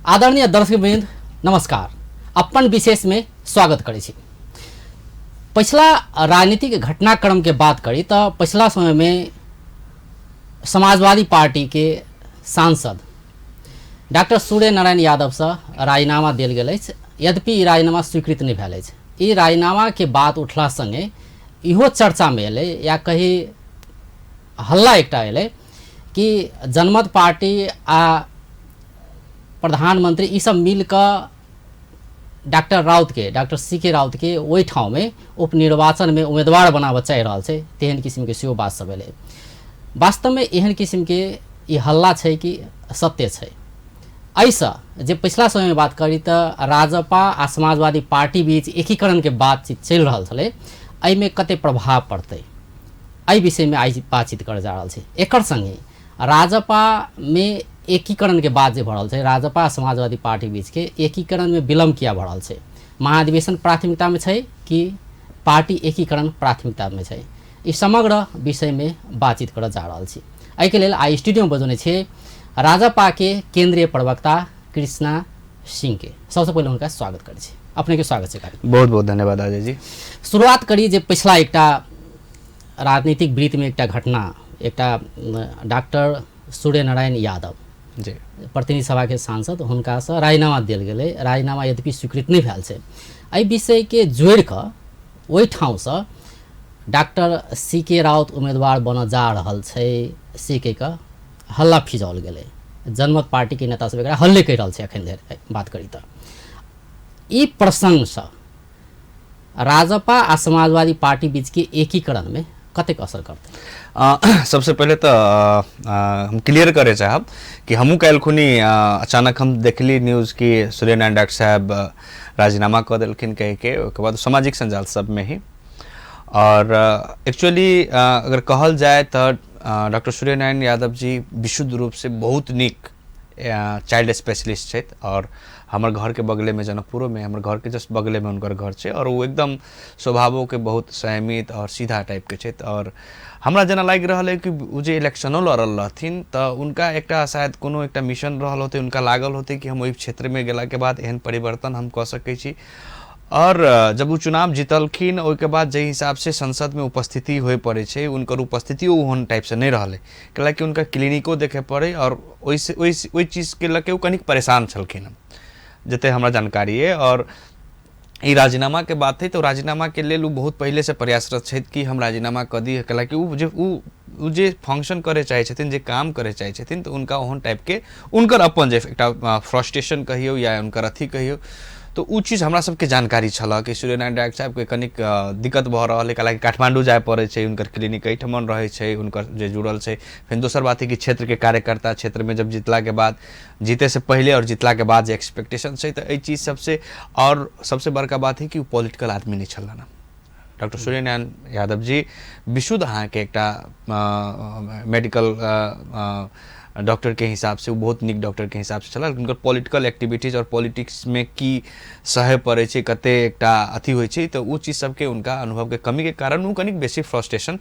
आदरणीय दर्शक वृंद नमस्कार। अपन विशेष में स्वागत करै छी। पछिला राजनीतिक घटनाक्रम के बात करी तो पछिला समय में समाजवादी पार्टी के सांसद डॉक्टर सूर्य नारायण यादव से राजीनामा देल गेल अछि। यद्यपि ई राजीनामा स्वीकृत नहि भेल अछि। ई राजीनामा के बात उठला संगे इहो चर्चा में एलै या कही हल्ला एकटा एलै कि जनमत पार्टी आ प्रधानमंत्री ई सब मिल कऽ डॉक्टर राउत के, डॉक्टर सी के राउत के ओहि ठाउँमे उपनिर्वाचनमे उम्मेदवार बनाबऽ चाहि रहल छै, तेहन किसिमके सेहो बात सब एलै। वास्तवमे एहन किसिमके ई हल्ला छै कि सत्य छै? एहिसँ जे पछिला समयमे बात करी तऽ राजपा आ समाजवादी पार्टी बीच एकीकरणके बातचीत चलि रहल छलै, एहिमे कते प्रभाव पड़तै, एहि विषयमे आइ बातचीत करऽ जा रहल छी। एकर सङ्गे राजपामे एकीकरणके बात जे भऽ रहल छै, राजपा समाजवादी पार्टी बीचके एकीकरणमे विलम्ब किया भऽ रहल छै? महाधिवेशन प्राथमिकतामे छै कि पार्टी एकीकरण प्राथमिकतामे छै? ई समग्र विषयमे बातचीत करऽ जा रहल छी। एहिके लेल आइ स्टूडियोमे बजौने छियै राजपाके केन्द्रीय प्रवक्ता कृष्णा सिंहके। सबसँ पहिले हुनका स्वागत करै छी। अपनेके स्वागत छै कार्यक्रम। बहुत बहुत धन्यवाद अजय जी। शुरुआत करी जे पछिला एकटा राजनीतिक वृत्तमे एकटा घटना, एकटा डॉक्टर सूर्य नारायण यादव जी प्रतिनिधि सभाके सांसद, हुनकासँ राजीनामा देल गेलै। राजीनामा यद्यपि स्वीकृत नहि भेल छै। एहि विषयके जोड़ि कऽ ओहि ठाउँसँ डॉक्टर सी के राउत उम्मेदवार बनऽ जा रहल छै से कहि कऽ हल्ला फिजाओल गेलै। जनमत पार्टीके नेता सब एकरा हल्ले कहि रहल छै एखन धरि बात करी तऽ। ई प्रसङ्गसँ राजपा आ समाजवादी पार्टी बीचके एकीकरणमे कतेक असर करतै? सबसे पहिले तऽ हम क्लियर करे चाहब कि हमहूँ काल्हि खुनी अचानक हम देखली न्यूज कि सूर्यनारायण डॉक्टर साहब राजीनामा कऽ देलखिन कहिके, ओहिके बाद सामाजिक सञ्जाल सबमे ही। और एक्चुअली अगर कहल जाय तऽ डॉक्टर सूर्यनारायण यादव जी विशुद्ध रूपसँ बहुत नीक चाइल्ड स्पेशलिस्ट छथि और हमर घरके बगलेमे जनकपुरोमे हमर घरके जस्ट बगलेमे हुनकर घर छै और ओ एकदम स्वभावोके बहुत संयमित और सीधा टाइपके छथि। और हमरा जेना लागि रहल अइ कि ओ जे इलेक्शनो लड़ल रहथिन तऽ हुनका एकटा शायद कोनो एकटा मिशन रहल होतै, हुनका लागल होतै कि हम ओहि क्षेत्रमे गेलाके बाद एहन परिवर्तन हम कऽ सकै छी। और जब ओ चुनाव जीतलखिन ओहिके बाद जाहि हिसाबसँ संसदमे उपस्थिति होइ पड़ै छै, हुनकर उपस्थितियो ओहन टाइपसँ नहि रहलै, कैलाकि हुनका क्लिनिको देखै पड़ै और ओहिसँ ओहि चीजके लऽ के ओ कनिक परेशान छलखिन हँ, जतेक हमरा जानकारी अइ। और ई राजीनामाके बात हइ तऽ राजीनामाके लेल ओ बहुत पहिलेसँ प्रयासरत छथि कि हम राजीनामा कऽ दी, कैलाकि ओ जे फंक्शन करय चाहै छथिन, जे काम करय चाहै छथिन, तऽ हुनका ओहन टाइपके हुनकर अपन जे एकटा फ्रस्ट्रेशन कहियौ या हुनकर अथी कहियौ, तऽ ओ चीज हमरा सबके जानकारी छलऽ कि सूर्यनारायण डाक्टर साहबके कनिक दिक्कत भऽ रहल अइ, कैलाकि काठमाण्डू जाय पड़ै छै, हुनकर क्लिनिक एहिठमन रहै छै, हुनकर जे जुड़ल छै। फेर दोसर बात हइ कि क्षेत्रके कार्यकर्ता क्षेत्रमे जब जितलाके बाद, जीतैसँ पहिले आओर जितलाके बाद जे एक्सपेक्टेशन छै, तऽ एहि चीज सबसँ आओर सबसँ बड़का बात हइ कि ओ पॉलिटिकल आदमी नहि छलाह ने। डॉक्टर सूर्यनारायण यादव जी विशुद्ध अहाँके एकटा मेडिकल डॉक्टरके हिसाबसँ ओ बहुत नीक डॉक्टरके हिसाबसँ छलाह। हुनकर पॉलिटिकल एक्टिविटीज आओर पॉलिटिक्समे की सहय पड़ै छै, कते एकटा अथी होइ छै, तऽ ओ चीज सबके हुनका अनुभवके कमीके कारण ओ कनिक बेसी फ्रस्ट्रेशन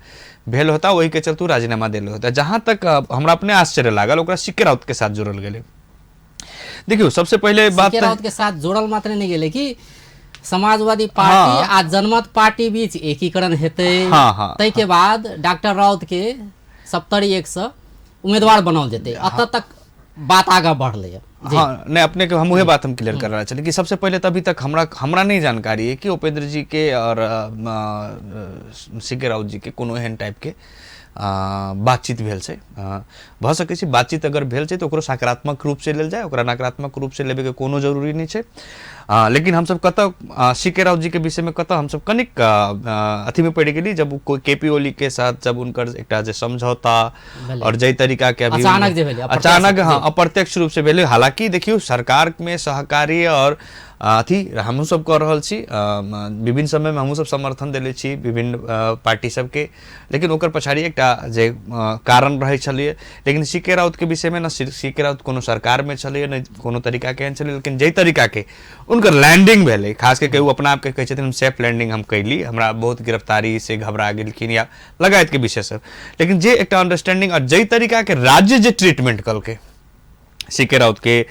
भेल होता, ओहिके चलते ओ राजीनामा देले होता। जहाँ तक हमरा अपने आश्चर्य लागल, ओकरा सी के राउतके साथ जोड़ल गेलै। देखियौ, सबसे पहिले बात सी के राउत के साथ जोड़ल मात्र नहि गेलै कि समाजवादी पार्टी आ जनमत पार्टी बीच एकीकरण हेतै, हाँ, ताहिके बाद डॉक्टर राउत के 71 से उम्मीदवार बनाओल जेतै, एतऽ तक बात आगाँ बढ़लै। हाँ, नहीं, अपने के हम उहे बात हम क्लियर कर रहा छली कि सबसे पहले तो अभी तक हमरा नहीं जानकारी है कि उपेंद्र जी के और सी के राउत जी के कोनो एहन टाइप के बातचीत भेल छै। भऽ सकै छै बातचीत अगर भेल छै तऽ ओकरो सकारात्मक रूपसँ लेल जाय, ओकरा नकारात्मक रूपसँ लेबैके कोनो जरूरी नहि छै। लेकिन हमसब कतऽ सी के राउत जी के विषयमे कतऽ हमसब कनिक अथीमे पड़ि गेली जब के पी ओली के साथ जब हुनकर एकटा जे समझौता और जाहि तरीका के अभी अचानक जे भेलै, अचानक, हाँ, अप्रत्यक्ष रूप से भेलै। हालांकि देखियौ, सरकार में सहकारी और अथी हमहूँ सब कऽ रहल छी, विभिन्न समय में हमहूँ सब समर्थन देले छी विभिन्न पार्टी सबके, लेकिन ओकर पछाड़ी एकटा जे कारण रहै छलैए। लेकिन सी के राउत के विषय में न सी के राउत कोनो सरकार में छलैए, न कोनो तरीका के एहन छलै, लेकिन जाहि तरीका के हुनकर लैंडिंग भेलै, खास कऽ के ओ अपना आपके कहै छथिन हम सेफ लैंडिंग हम कैली, हमरा बहुत गिरफ्तारी से घबरा गेलखिन या लगायत के विषय सब, लेकिन जे एकटा अंडरस्टैंडिंग और जाहि तरीका के राज्य जे ट्रीटमेंट कलकै, सी के राउत के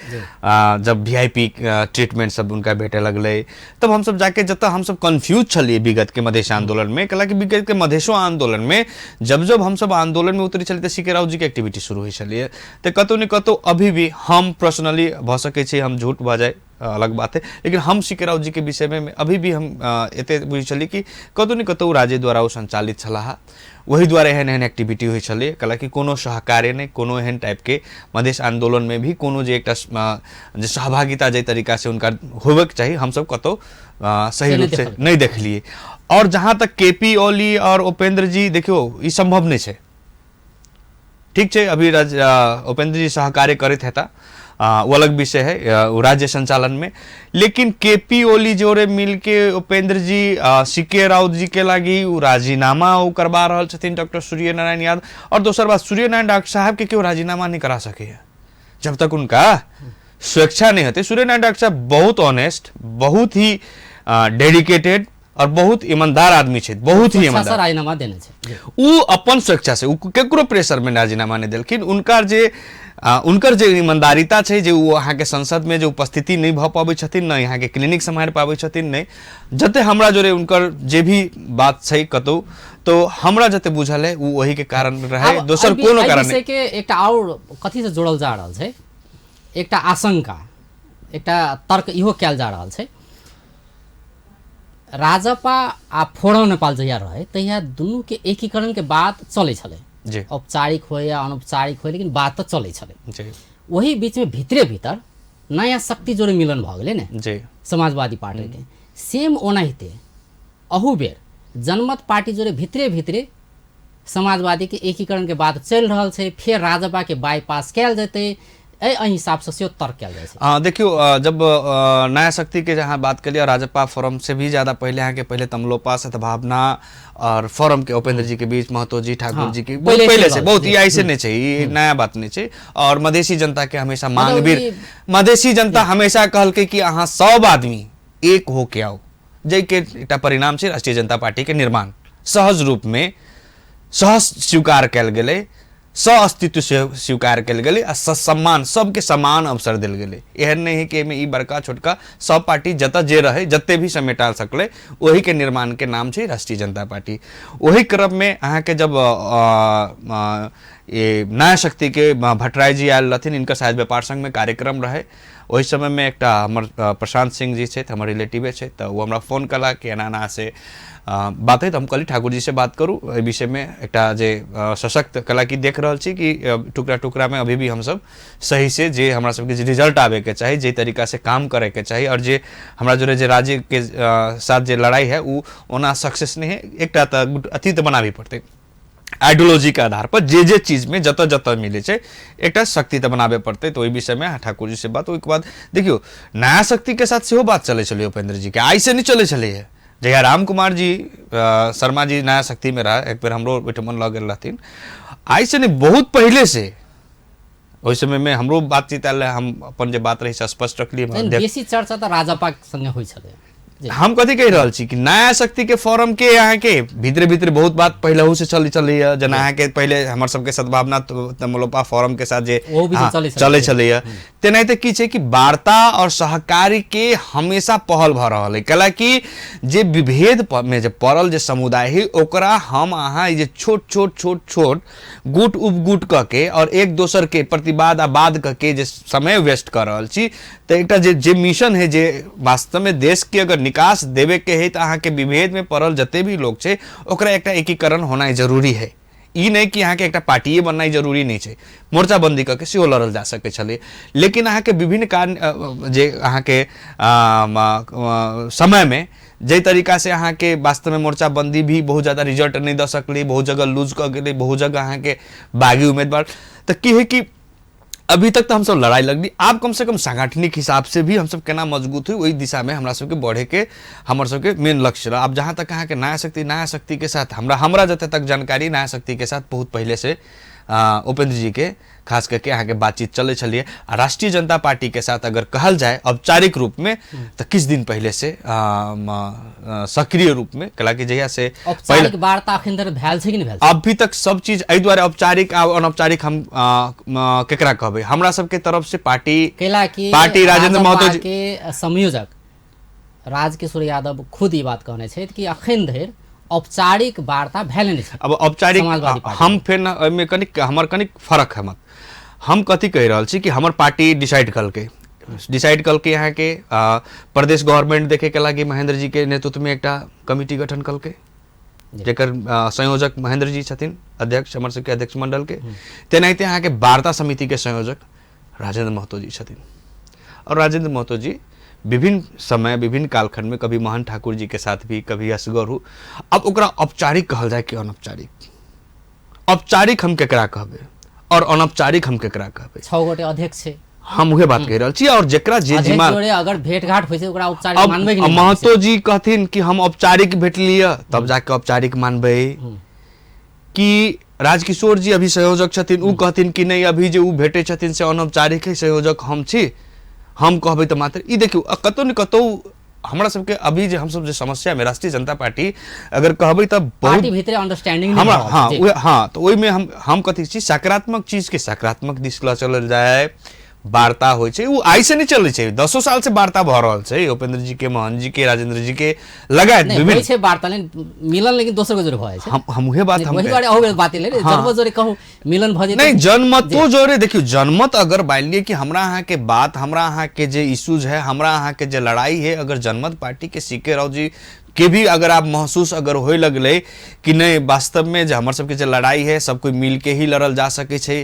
जब वीआईपी ट्रीटमेंट सब उनका भेटे लगलै, तब हमसब जाके जतऽ हमसब कन्फ्यूज छलियै विगत के मधेश आंदोलन में, कैलाकि विगत के मधेशो आंदोलन में जब जब हमसब आंदोलन में उतरै छलियै तऽ सी के राउत जी के एक्टिविटी शुरू होइ छलियै। तऽ कतौ ने कतौ अभी भी हम पर्सनली भऽ सकै छै हम झूठ भऽ जाए अलग बात है, लेकिन हम सी के राउत जी के विषय में अभी भी हम एते बुझै छलियै कि कतौ ने कतौ राज्य द्वारा ओ संचालित छलाह, ओहि दुआरे एहन एहन एक्टिविटी होइ छलै। कैलाकि कोनो सहकार्य नहि, कोनो एहन टाइपके मधेश आंदोलनमे भी कोनो जे एकटा जे सहभागिता जाहि तरीकासँ हुनका होबेके चाही हमसब कतौ सही रूपसँ नहि देखलियै। आओर जहाँ तक के पी ओली आओर उपेंद्र जी, देखियौ ई सम्भव नहि छै। ठीक छै, अभी उपेंद्र जी सहकार्य करैत हेता, वो अलग विषय है वो राज्य संचालन में, लेकिन के पी ओली जोरे मिलके उपेंद्र जी सी के राउत जी के लागी वो राजीनामा वो करबा रहल छथिन डॉक्टर सूर्य नारायण यादव। और दोसर बात, सूर्य नारायण डॉक्टर साहब के केओ राजीनामा नहीं करा सके है जब तक उनका स्वेच्छा नहीं होते। सूर्य नारायण डॉक्टर साहब बहुत ऑनेस्ट, बहुत ही डेडिकेटेड और बहुत ईमानदार आदमी छथि, बहुत ही ईमानदार। राजीनामा देने छै उ अपन स्वेच्छा से, उ केकरो प्रेशर में राजीनामा नहीं देलखिन। उनकर जे ईमानदारिता छै, जे ओ अहाँके संसद में जे उपस्थिति नहीं भऽ पाबै छथिन, नहि अहाँके क्लिनिक सम्हारि पाबै छथिन, नहि जते हमरा जोरे उनकर जे भी बात छै कतौ, तो हमरा जते बुझल है उ ओही के कारण रहे, दोसर कोनो कारण नहीं। के एकटा और कथी से जोड़ल जा रहल छै, एकटा आशंका, एकटा तर्क इहो कयल जा रहल छै, राजपा आ फोरम नेपाल जहिया रहे तहिया दुनू के एकीकरण के बात चलै छलै, औपचारिक हो या अनौपचारिक हो, लेकिन बात तऽ चलै छलै। वही बीच में भीतरे भीतर नया शक्ति जोड़े मिलन भऽ गेलै ने समाजवादी पार्टी के, सेम ओनाहिते अहू बेर जनमत पार्टी जोड़े भीतरे भीतरे समाजवादी के एकीकरण के बात चलि रहल छै, फेर राजपा के बाईपास कयल जेतै, एहि हिसाबसँ सेहो तर्क कयल जाइ छै। देखियौ, जब नया शक्ति के जहाँ बात कलियै, राजपा फोरम से भी ज़्यादा पहले अहाँके पहले तमलोपा, सद्भावना और फोरम के उपेंद्र जी के बीच, महतो जी, ठाकुर जी के बहुत पहले से, बहुत ई ऐसे नहीं छै, ई नया बात नहीं छै। और मधेसी जनता के हमेशा मांग भी, मधेसी जनता हमेशा कहलकै कि अहाँ सब आदमी एक हो के आओ, जाहिके एकटा परिणाम छै राष्ट्रीय जनता पार्टी के निर्माण सहज रूप में सहज स्वीकार कयल गेलै, सअस्तित्व स्वीकार कयल गेलै आ सम्मान, सबके समान अवसर देल गेलै। एहन नहि है कि एहिमे ई बड़का छोटका, सब पार्टी जतऽ जे रहै जते भी समेटा सकलै ओही के निर्माण के नाम छै राष्ट्रीय जनता पार्टी। ओही क्रम में अहाँके जब ये नया शक्ति के भट्टराई जी आयल रहथिन, इनकर शायद व्यापार संघ में कार्यक्रम रहे, ओहि समय में एकटा हमर प्रशांत सिंह जी छथि, हमर रिलेटिवे छथि, तऽ ओ हमरा फोन कला कि एना एना से बात है, तऽ हम कहली ठाकुर जी से बात करू एहि विषय में, एकटा जे सशक्त कला की देख रहल छी कि टुकड़ा टुकड़ा में अभी भी हमसब सही से जे हमरा सबके जे रिजल्ट आबे के चाही, जे तरीका से काम करे के चाही और जे हमरा जोरे जे राज्य के साथ जे लड़ाई है वो ओना सक्सेस नहीं है, एकटा तऽ अथी तऽ बनाबे पड़तै आइडियोलॉजी के आधार पर, जे जे चीज में जतऽ जतऽ मिलै छै एकटा शक्ति तऽ बनाबे पड़तै। तऽ ओहि विषय में ठाकुर जी से बात। ओहिके बाद देखियौ नया शक्ति के साथ सेहो बात चलै छलै उपेंद्र जी के, आइ से नहि चलै छलै। जहिया राम कुमार जी शर्मा जी नया शक्ति में रहा, एक बेर हमरो ओहिठमन लऽ गेल रहथिन, आइ से नहि बहुत पहले से ओहि समय में हमरो बातचीत आयल रहै, हम अपन जे बात रहै से स्पष्ट रखलियै। बेसी चर्चा तऽ राजपा संगे होइ छलै। हम कथी कहि रहल छी कि नया शक्ति के फोरम के अहाँके भीतरे भीतरे बहुत बात पहिलहु से चलै छलैया, जेना अहाँके पहिले हमर सबके सद्भावना तमलोपा फोरम के साथ जे चलै छलैया, तेनाहिते की छै कि वार्ता और सहकार्य के हमेशा पहल भऽ रहल है। कैलाकि जे विभेद में जे पड़ल जे समुदाय है ओकरा हम अहाँ जे छोट छोट छोट छोट गुट उपगुट कऽ के और एक दोसर के प्रतिवाद आ वाद कऽ के जे समय वेस्ट कऽ रहल छी, तऽ एकटा जे जे मिशन है जे वास्तव में देश के अगर निकास देवे के है तऽ अहाँके विभेद में पड़ल जते भी लोग छै ओकरा एकटा एकीकरण होनाइ जरूरी है। ई नहि कि अहाँके एकटा पार्टिए बननाइ जरूरी नहि छै, मोर्चाबंदी कऽ के सेहो लड़ल जा सकै छलै, लेकिन अहाँके विभिन्न कारण जे अहाँके समय में जाहि तरीका से अहाँके वास्तव में मोर्चाबंदी भी बहुत ज़्यादा रिजल्ट नहीं दऽ सकलै, बहुत जगह लूज कऽ गेलै, बहुत जगह अहाँके बागी उम्मीदवार, तऽ की है कि अभी तक तो हमसब लड़ाई लगली, आब कम से कम सांगठनिक हिसाब से भी हमसब केना मजबूत हुई ओहि दिशा में हमरा सबके बढ़े के हमर सबके मेन लक्ष्य रहा। आब जहाँ तक अहाँके नया शक्ति के साथ हमरा हमरा जते तक जानकारी नया शक्ति के साथ बहुत पहले से उपेंद्र जी के खास करके अहाँके बातचीत चलै छलियै। आ राष्ट्रीय जनता पार्टी के साथ अगर कहल जाय औपचारिक रूप में तऽ किछु दिन पहिले से सक्रिय रूप में कला कि जहिया से औपचारिक वार्ता अखन धरि भेल छै कि नहि भेल? अभी तक सब चीज एहि दुआरे औपचारिक आ अनौपचारिक हम केकरा कहबै, हमरा सबके तरफ से पार्टी पार्टी राजेंद्र महतो जी के संयोजक राजकिशोर यादव खुद ई बात कहने छथि कि अखन धरि औपचारिक वार्ता भेल नहि छै। अब औपचारिक हम फेर एहिमे कनिक हमर कनिक फरक है मत। हम कथी कहि रहल छी कि हमर पार्टी डिसाइड कलकै अहाँके प्रदेश गवर्नमेंट देखे के लागी महेंद्र जी के नेतृत्व में एकटा कमिटी गठन कलकै जेकर संयोजक महेंद्र जी छथिन, अध्यक्ष हमर सबके अध्यक्ष मंडल के। तेनाहिते अहाँके वार्ता समिति के संयोजक राजेंद्र महतो जी छथिन और राजेंद्र महतो जी विभिन्न समय विभिन्न कालखंड में कभी मोहन ठाकुर जी के साथ भी कभी असगर हो। अब ओकरा औपचारिक कहल जाए कि अनौपचारिक? औपचारिक हम केकरा कहबै और अनौपचारिक हम केकरा कहबै? 6 गोटे अध्यक्ष छै, हम उहे बात कहि रहल छी। और जेकरा जे जिम्मा अगर भेंटघाट होइ छै ओकरा औपचारिक मानबै कि नहि? महतो जी कहथिन कि हम औपचारिक भेटलियै तब जाके औपचारिक मानबै, कि राजकिशोर जी अभी संयोजक छथिन उ कहथिन कि नहीं अभी जे उ भेटै छथिन से अनौपचारिक है, संयोजक हम छी, हम कहबै तऽ मात्र। ई देखियौ कतौ ने कतौ हमरा सबके अभी जे हमसब जे समस्या में राष्ट्रीय जनता पार्टी अगर कहबै तऽ पार्टी भीतर अंडरस्टैंडिंग हमरा हाँ हाँ तो ओहिमे हम कथी छी सकारात्मक चीज के सकारात्मक दिश लऽ चलल जाय। वार्ता होइ छै ओ आइ से नहि चलै छै, 10 साल से वार्ता भऽ रहल छै उपेंद्र जी के, मोहन जी के, राजेंद्र जी के लगायत विभिन्न छै वार्ता, लेकिन मिलन लेकिन दोसर के जोरे भऽ जाइ छै। हम उहे बात हम वही दुआरे अहू बात ले जन्म जोरे कहू मिलन भऽ जेतै नहीं, जनमतो जोरे देखियौ जनमत अगर मान लिअ कि हमरा अहाँ के बात, हमरा अहाँ के जे इश्यूज है, हमरा अहाँ के जे लड़ाई है, अगर जनमत पार्टी के सीके राव जी के भी अगर आप महसूस अगर होए लगलै कि नहीं वास्तव में जे हमर सबके जे लड़ाई है सब कोई मिल के ही लड़ल जा सकै छै,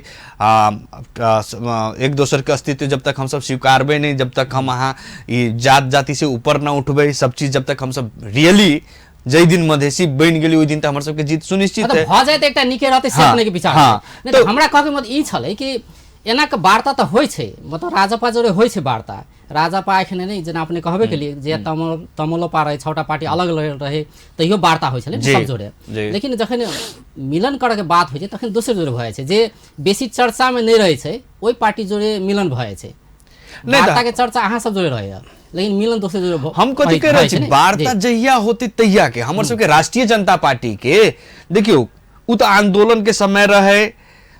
एक दोसर के अस्तित्व जब तक हम सब स्वीकारबै नहीं, जब तक हम अहाँ ई जात जाति से ऊपर न उठबै, सब चीज जब तक हम सब रियली जै दिन मधेसी बनि गेली ओहि दिन तऽ हमर सबके जीत सुनिश्चित है। भऽ जाए तऽ एकटा नीके रहतै से अपने के विचार। हाँ, तो हमरा कहके मतलब ई छलै कि एना के वार्ता तऽ होइ छै, मतलब राजपा जोरे होइ छै वार्ता, राजपा एखन नहि जेना अपने कहबे केलिए जे तमलोपा रहे 6टा पार्टी अलग रहे तैयो वार्ता होइ छलै सब जोरे, लेकिन जखन मिलन करऽ के बात होइ छै तखन दोसर जोरे भऽ जाइ छै, जे बेसी चर्चा में नहि रहै छै ओहि पार्टी जोरे मिलन भऽ जाइ छै। वार्ता के चर्चा अहाँ सब जोरे रहैया लेकिन मिलन दोसर जोरे। हम कथी कहि रहल छी वार्ता जहिया होतै तहिया के हमर सबके राष्ट्रीय जनता पार्टी के देखियौ उ तऽ आंदोलन के समय रहे,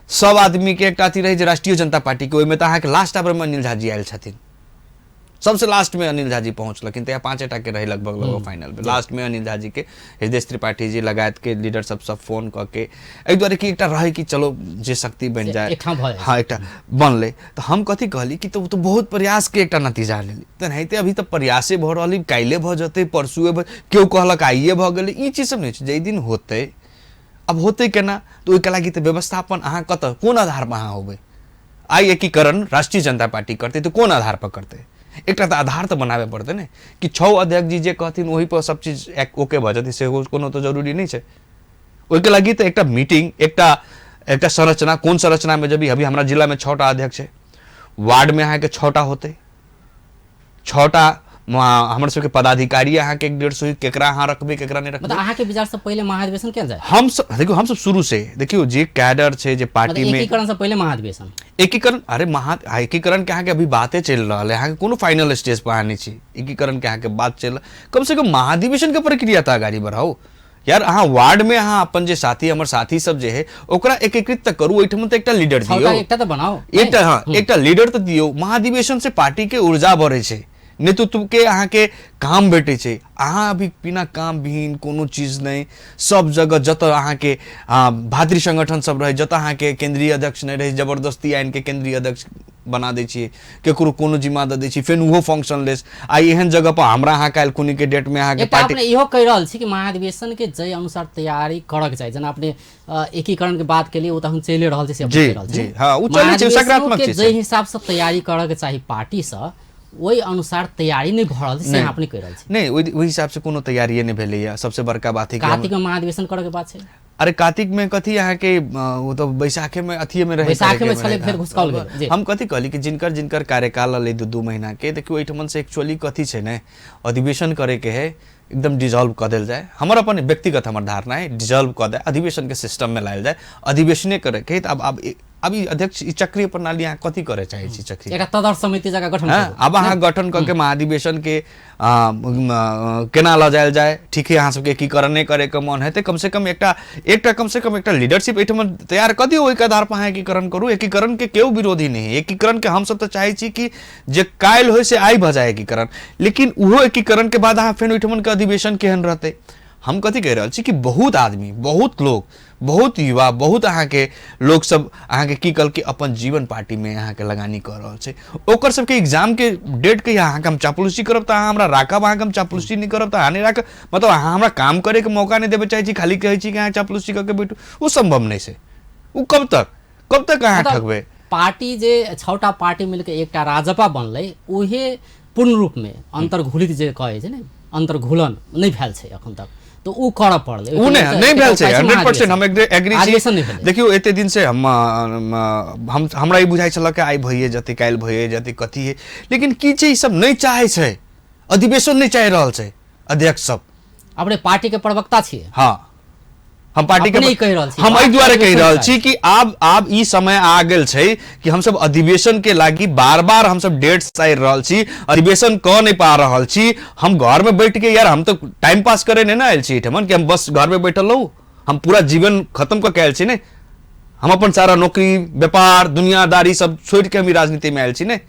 सब आदमी के एकटा अथी रहे जे राष्ट्रीय जनता पार्टी के, ओहिमे तऽ अहाँके लास्ट आवर में अनिल झा जी आयल छथिन, सबसे लास्ट में अनिल झा जी पहुँचलखिन, तऽ 5टा के रहे लगभग लगभग फाइनल में। लास्ट में अनिल झा जी के हृदय त्रिपाठी जी लगायत के लीडर सब सब फोन कऽ के एहि दुआरे कि एकटा रहे कि चलो जे शक्ति बनि जाए, हाँ एकटा बनलै। तऽ हम कथी कहली कि तो बहुत प्रयास के एकटा नतीजा लेली, तेनाहिते अभी तऽ प्रयासे भऽ रहल, काल्हि भऽ जेतै, परसुए भऽ, केओ कहलक आइए भऽ गेलै, ई चीज सब नहि छै। जाहि दिन होतै, अब होतै केना, तऽ ओहिके लागि तऽ व्यवस्थापन अहाँ कतऽ कोन आधार पर अहाँ होबै? आइ एकीकरण राष्ट्रीय जनता पार्टी करतै तऽ कोन आधार पर करतै? एकटा तऽ आधार तऽ बनाबे पड़तै ने कि 6 अध्यक्ष जी जे कहथिन ओहि पर सब चीज ओके भऽ जेतै, सेहो कोनो तऽ जरूरी नहि छै। ओहिके लागि तऽ एकटा मीटिंग, एकटा एकटा संरचना, कोन संरचनामे जब अभी हमरा जिलामे 6टा अध्यक्ष छै, वार्डमे अहाँके 6टा होतै, 6टा हमर सबके पदाधिकारी अहाँके 150 केकरा अहाँ रखबै केकरा नहि रखबै। अहाँके विचार से पहिले महाधिवेशन कयल जाय? हम सब देखियौ, हम सब शुरू से देखियौ जे कैडर छै जे पार्टी में एकीकरण से पहिले महाधिवेशन, एकीकरण, अरे महा एकीकरण के अहाँके अभी बाते चलि रहल है, अहाँके कोनो फाइनल स्टेज पर अहाँ नहि छी, एकीकरण के अहाँके बात चलि, कम से कम महाधिवेशन के प्रक्रिया तऽ अगाड़ी बढ़ाउ यार। अहाँ वार्ड में अहाँ अपन जे साथी हमर साथी सब जे है ओकरा एकीकृत तऽ करू, ओहिठाम तऽ एकटा लीडर दियौ, एकटा तऽ बनाउ, एकटा हाँ एकटा लीडर तऽ दियौ। महाधिवेशन से पार्टी के ऊर्जा बढ़ै छै, नेतृत्व के अहाँके काम भेटै छै। अहाँ अभी बिना काम विहीन कोनो चीज नहि, सब जगह जतऽ अहाँके भातृ संगठन सब रहै, जतऽ अहाँके केंद्रीय अध्यक्ष नहि रहै, जबरदस्ती आनि के केंद्रीय अध्यक्ष बना दै छियै, केकरो कोनो जिम्मा दऽ दै छियै, फेर ओहो फंक्शनलेस। आइ एहन जगह पर हमरा अहाँ काल्हि खुनी के डेट में अहाँके पार्टी अपने इहो कहि रहल छी कि महाधिवेशन के जै अनुसार तैयारी करक चाही, जेना अपने एकीकरण के बात केलिए ओ तऽ हम चलि रहल छै से जी जी हां ओ चलै छै, सकारात्मक छै, जै हिसाब से तैयारी करक चाही पार्टी से ओहि अनुसार तैयारी नहि भऽ रहल छै से अपने कहि रहल छी। नहि, ओहि हिसाब से कोनो तैयारी नहि भेलैया। सबसे बड़का बात है कार्तिक में महाधिवेशन करऽ के बात छै। अरे कार्तिक में कथी अहाँके ओ तऽ बैसाखे में अथिये में रहे, बैसाखे में छलै फेर घुसकाओल गेल। हम कथी कहली कि जिनकर जिनकर कार्यकाल रहलै 2-2 महीना के, देखियौ एहिठमन से एक्चुअली कथी छै ने अधिवेशन करे के है एकदम डिजॉल्व कऽ देल जाय। हमर अपन व्यक्तिगत हमर धारणा है, डिजॉल्व कऽ दे, अधिवेशनके सिस्टममे लायल जाय, अधिवेशने करैके है। तऽ आब आब आब ई अध्यक्ष ई चक्रीय प्रणाली अहाँ कथी करय चाहै छी? चक्रीय एकटा तदर्थ समिति जकाँ गठन हँ, करू। आब अहाँ गठन कऽ के महाधिवेशन के केना लऽ जायल जाय? ठीक है, अहाँ सबके एकीकरण नहि करैके मन हेतै, कम से कम एकटा एकटा कम से कम एकटा लीडरशिप एहिठाम तैयार कऽ दियौ, ओहिके आधार पर अहाँ एकीकरण करू। एकीकरण के केओ विरोधी नहि है, एकीकरण के हमसब तऽ चाहै छी कि जे काल्हि होइ से आइ भऽ जाय एकीकरण, लेकिन ओहो एकीकरण के बाद अहाँ फेर ओहिठमन के अधिवेशन केहन रहतै? हम कथी कहि रहल छी कि बहुत आदमी, बहुत लोग, बहुत युवा, बहुत अहाँके लोक सब अहाँके की कहल कि अपन जीवन पार्टीमे अहाँके लगानी कऽ रहल छै, ओकर सबके एग्जामके डेट कहिया? अहाँके हम चापलूसी करब तऽ अहाँ हमरा राखब, अहाँके हम चापलूसी नहि करब तऽ अहाँ नहि राखब। मतलब अहाँ हमरा काम करैके मौका नहि देबऽ चाहै छी, खाली कहै छी कि अहाँ चापलूसी कऽ के बैठू। ओ सम्भव नहि छै। ओ कब तक कब तक अहाँ ठकबै? पार्टी जे 6टा पार्टी मिलके एकटा राजपा बनलै, उहे पूर्ण रूपमे अन्तर्घुलित जे कहै छै ने, अन्तर्घुलन नहि भेल छै एखन तक, तऽ ओ करऽ पड़लै। ओ नहि नहि भेल छै। 100% हम एग्री छी। देखियौ, एते दिन से हम हमरा ई बुझाइ छल कि आइ भइए जेतै, काल्हि भइए जेतै, कथी है, लेकिन की छै, ई सब नहि चाहै छै, अधिवेशन नहि चाहि रहल छै अध्यक्ष सब। अपने पार्टी के प्रवक्ता छियै? हाँ, हम पार्टी के कहि रहल छी। हम एहि दुआरे कहि रहल छी कि आब आब ई समय आ गेल छै कि हमसब अधिवेशन के लागि बार बार हमसब डेट चाहि रहल छी, अधिवेशन कऽ नहि पा रहल छी। हम घर में बैठ के यार, हम तो टाइम पास करे नहीं ना आयल छी एहिठमन कि हम बस घर में बैठल रहू। हम पूरा जीवन खत्म कऽ के आयल छी ने, हम अपन सारा नौकरी, व्यापार, दुनियादारी सब छोड़ि के हम ई राजनीति में आयल छी ने।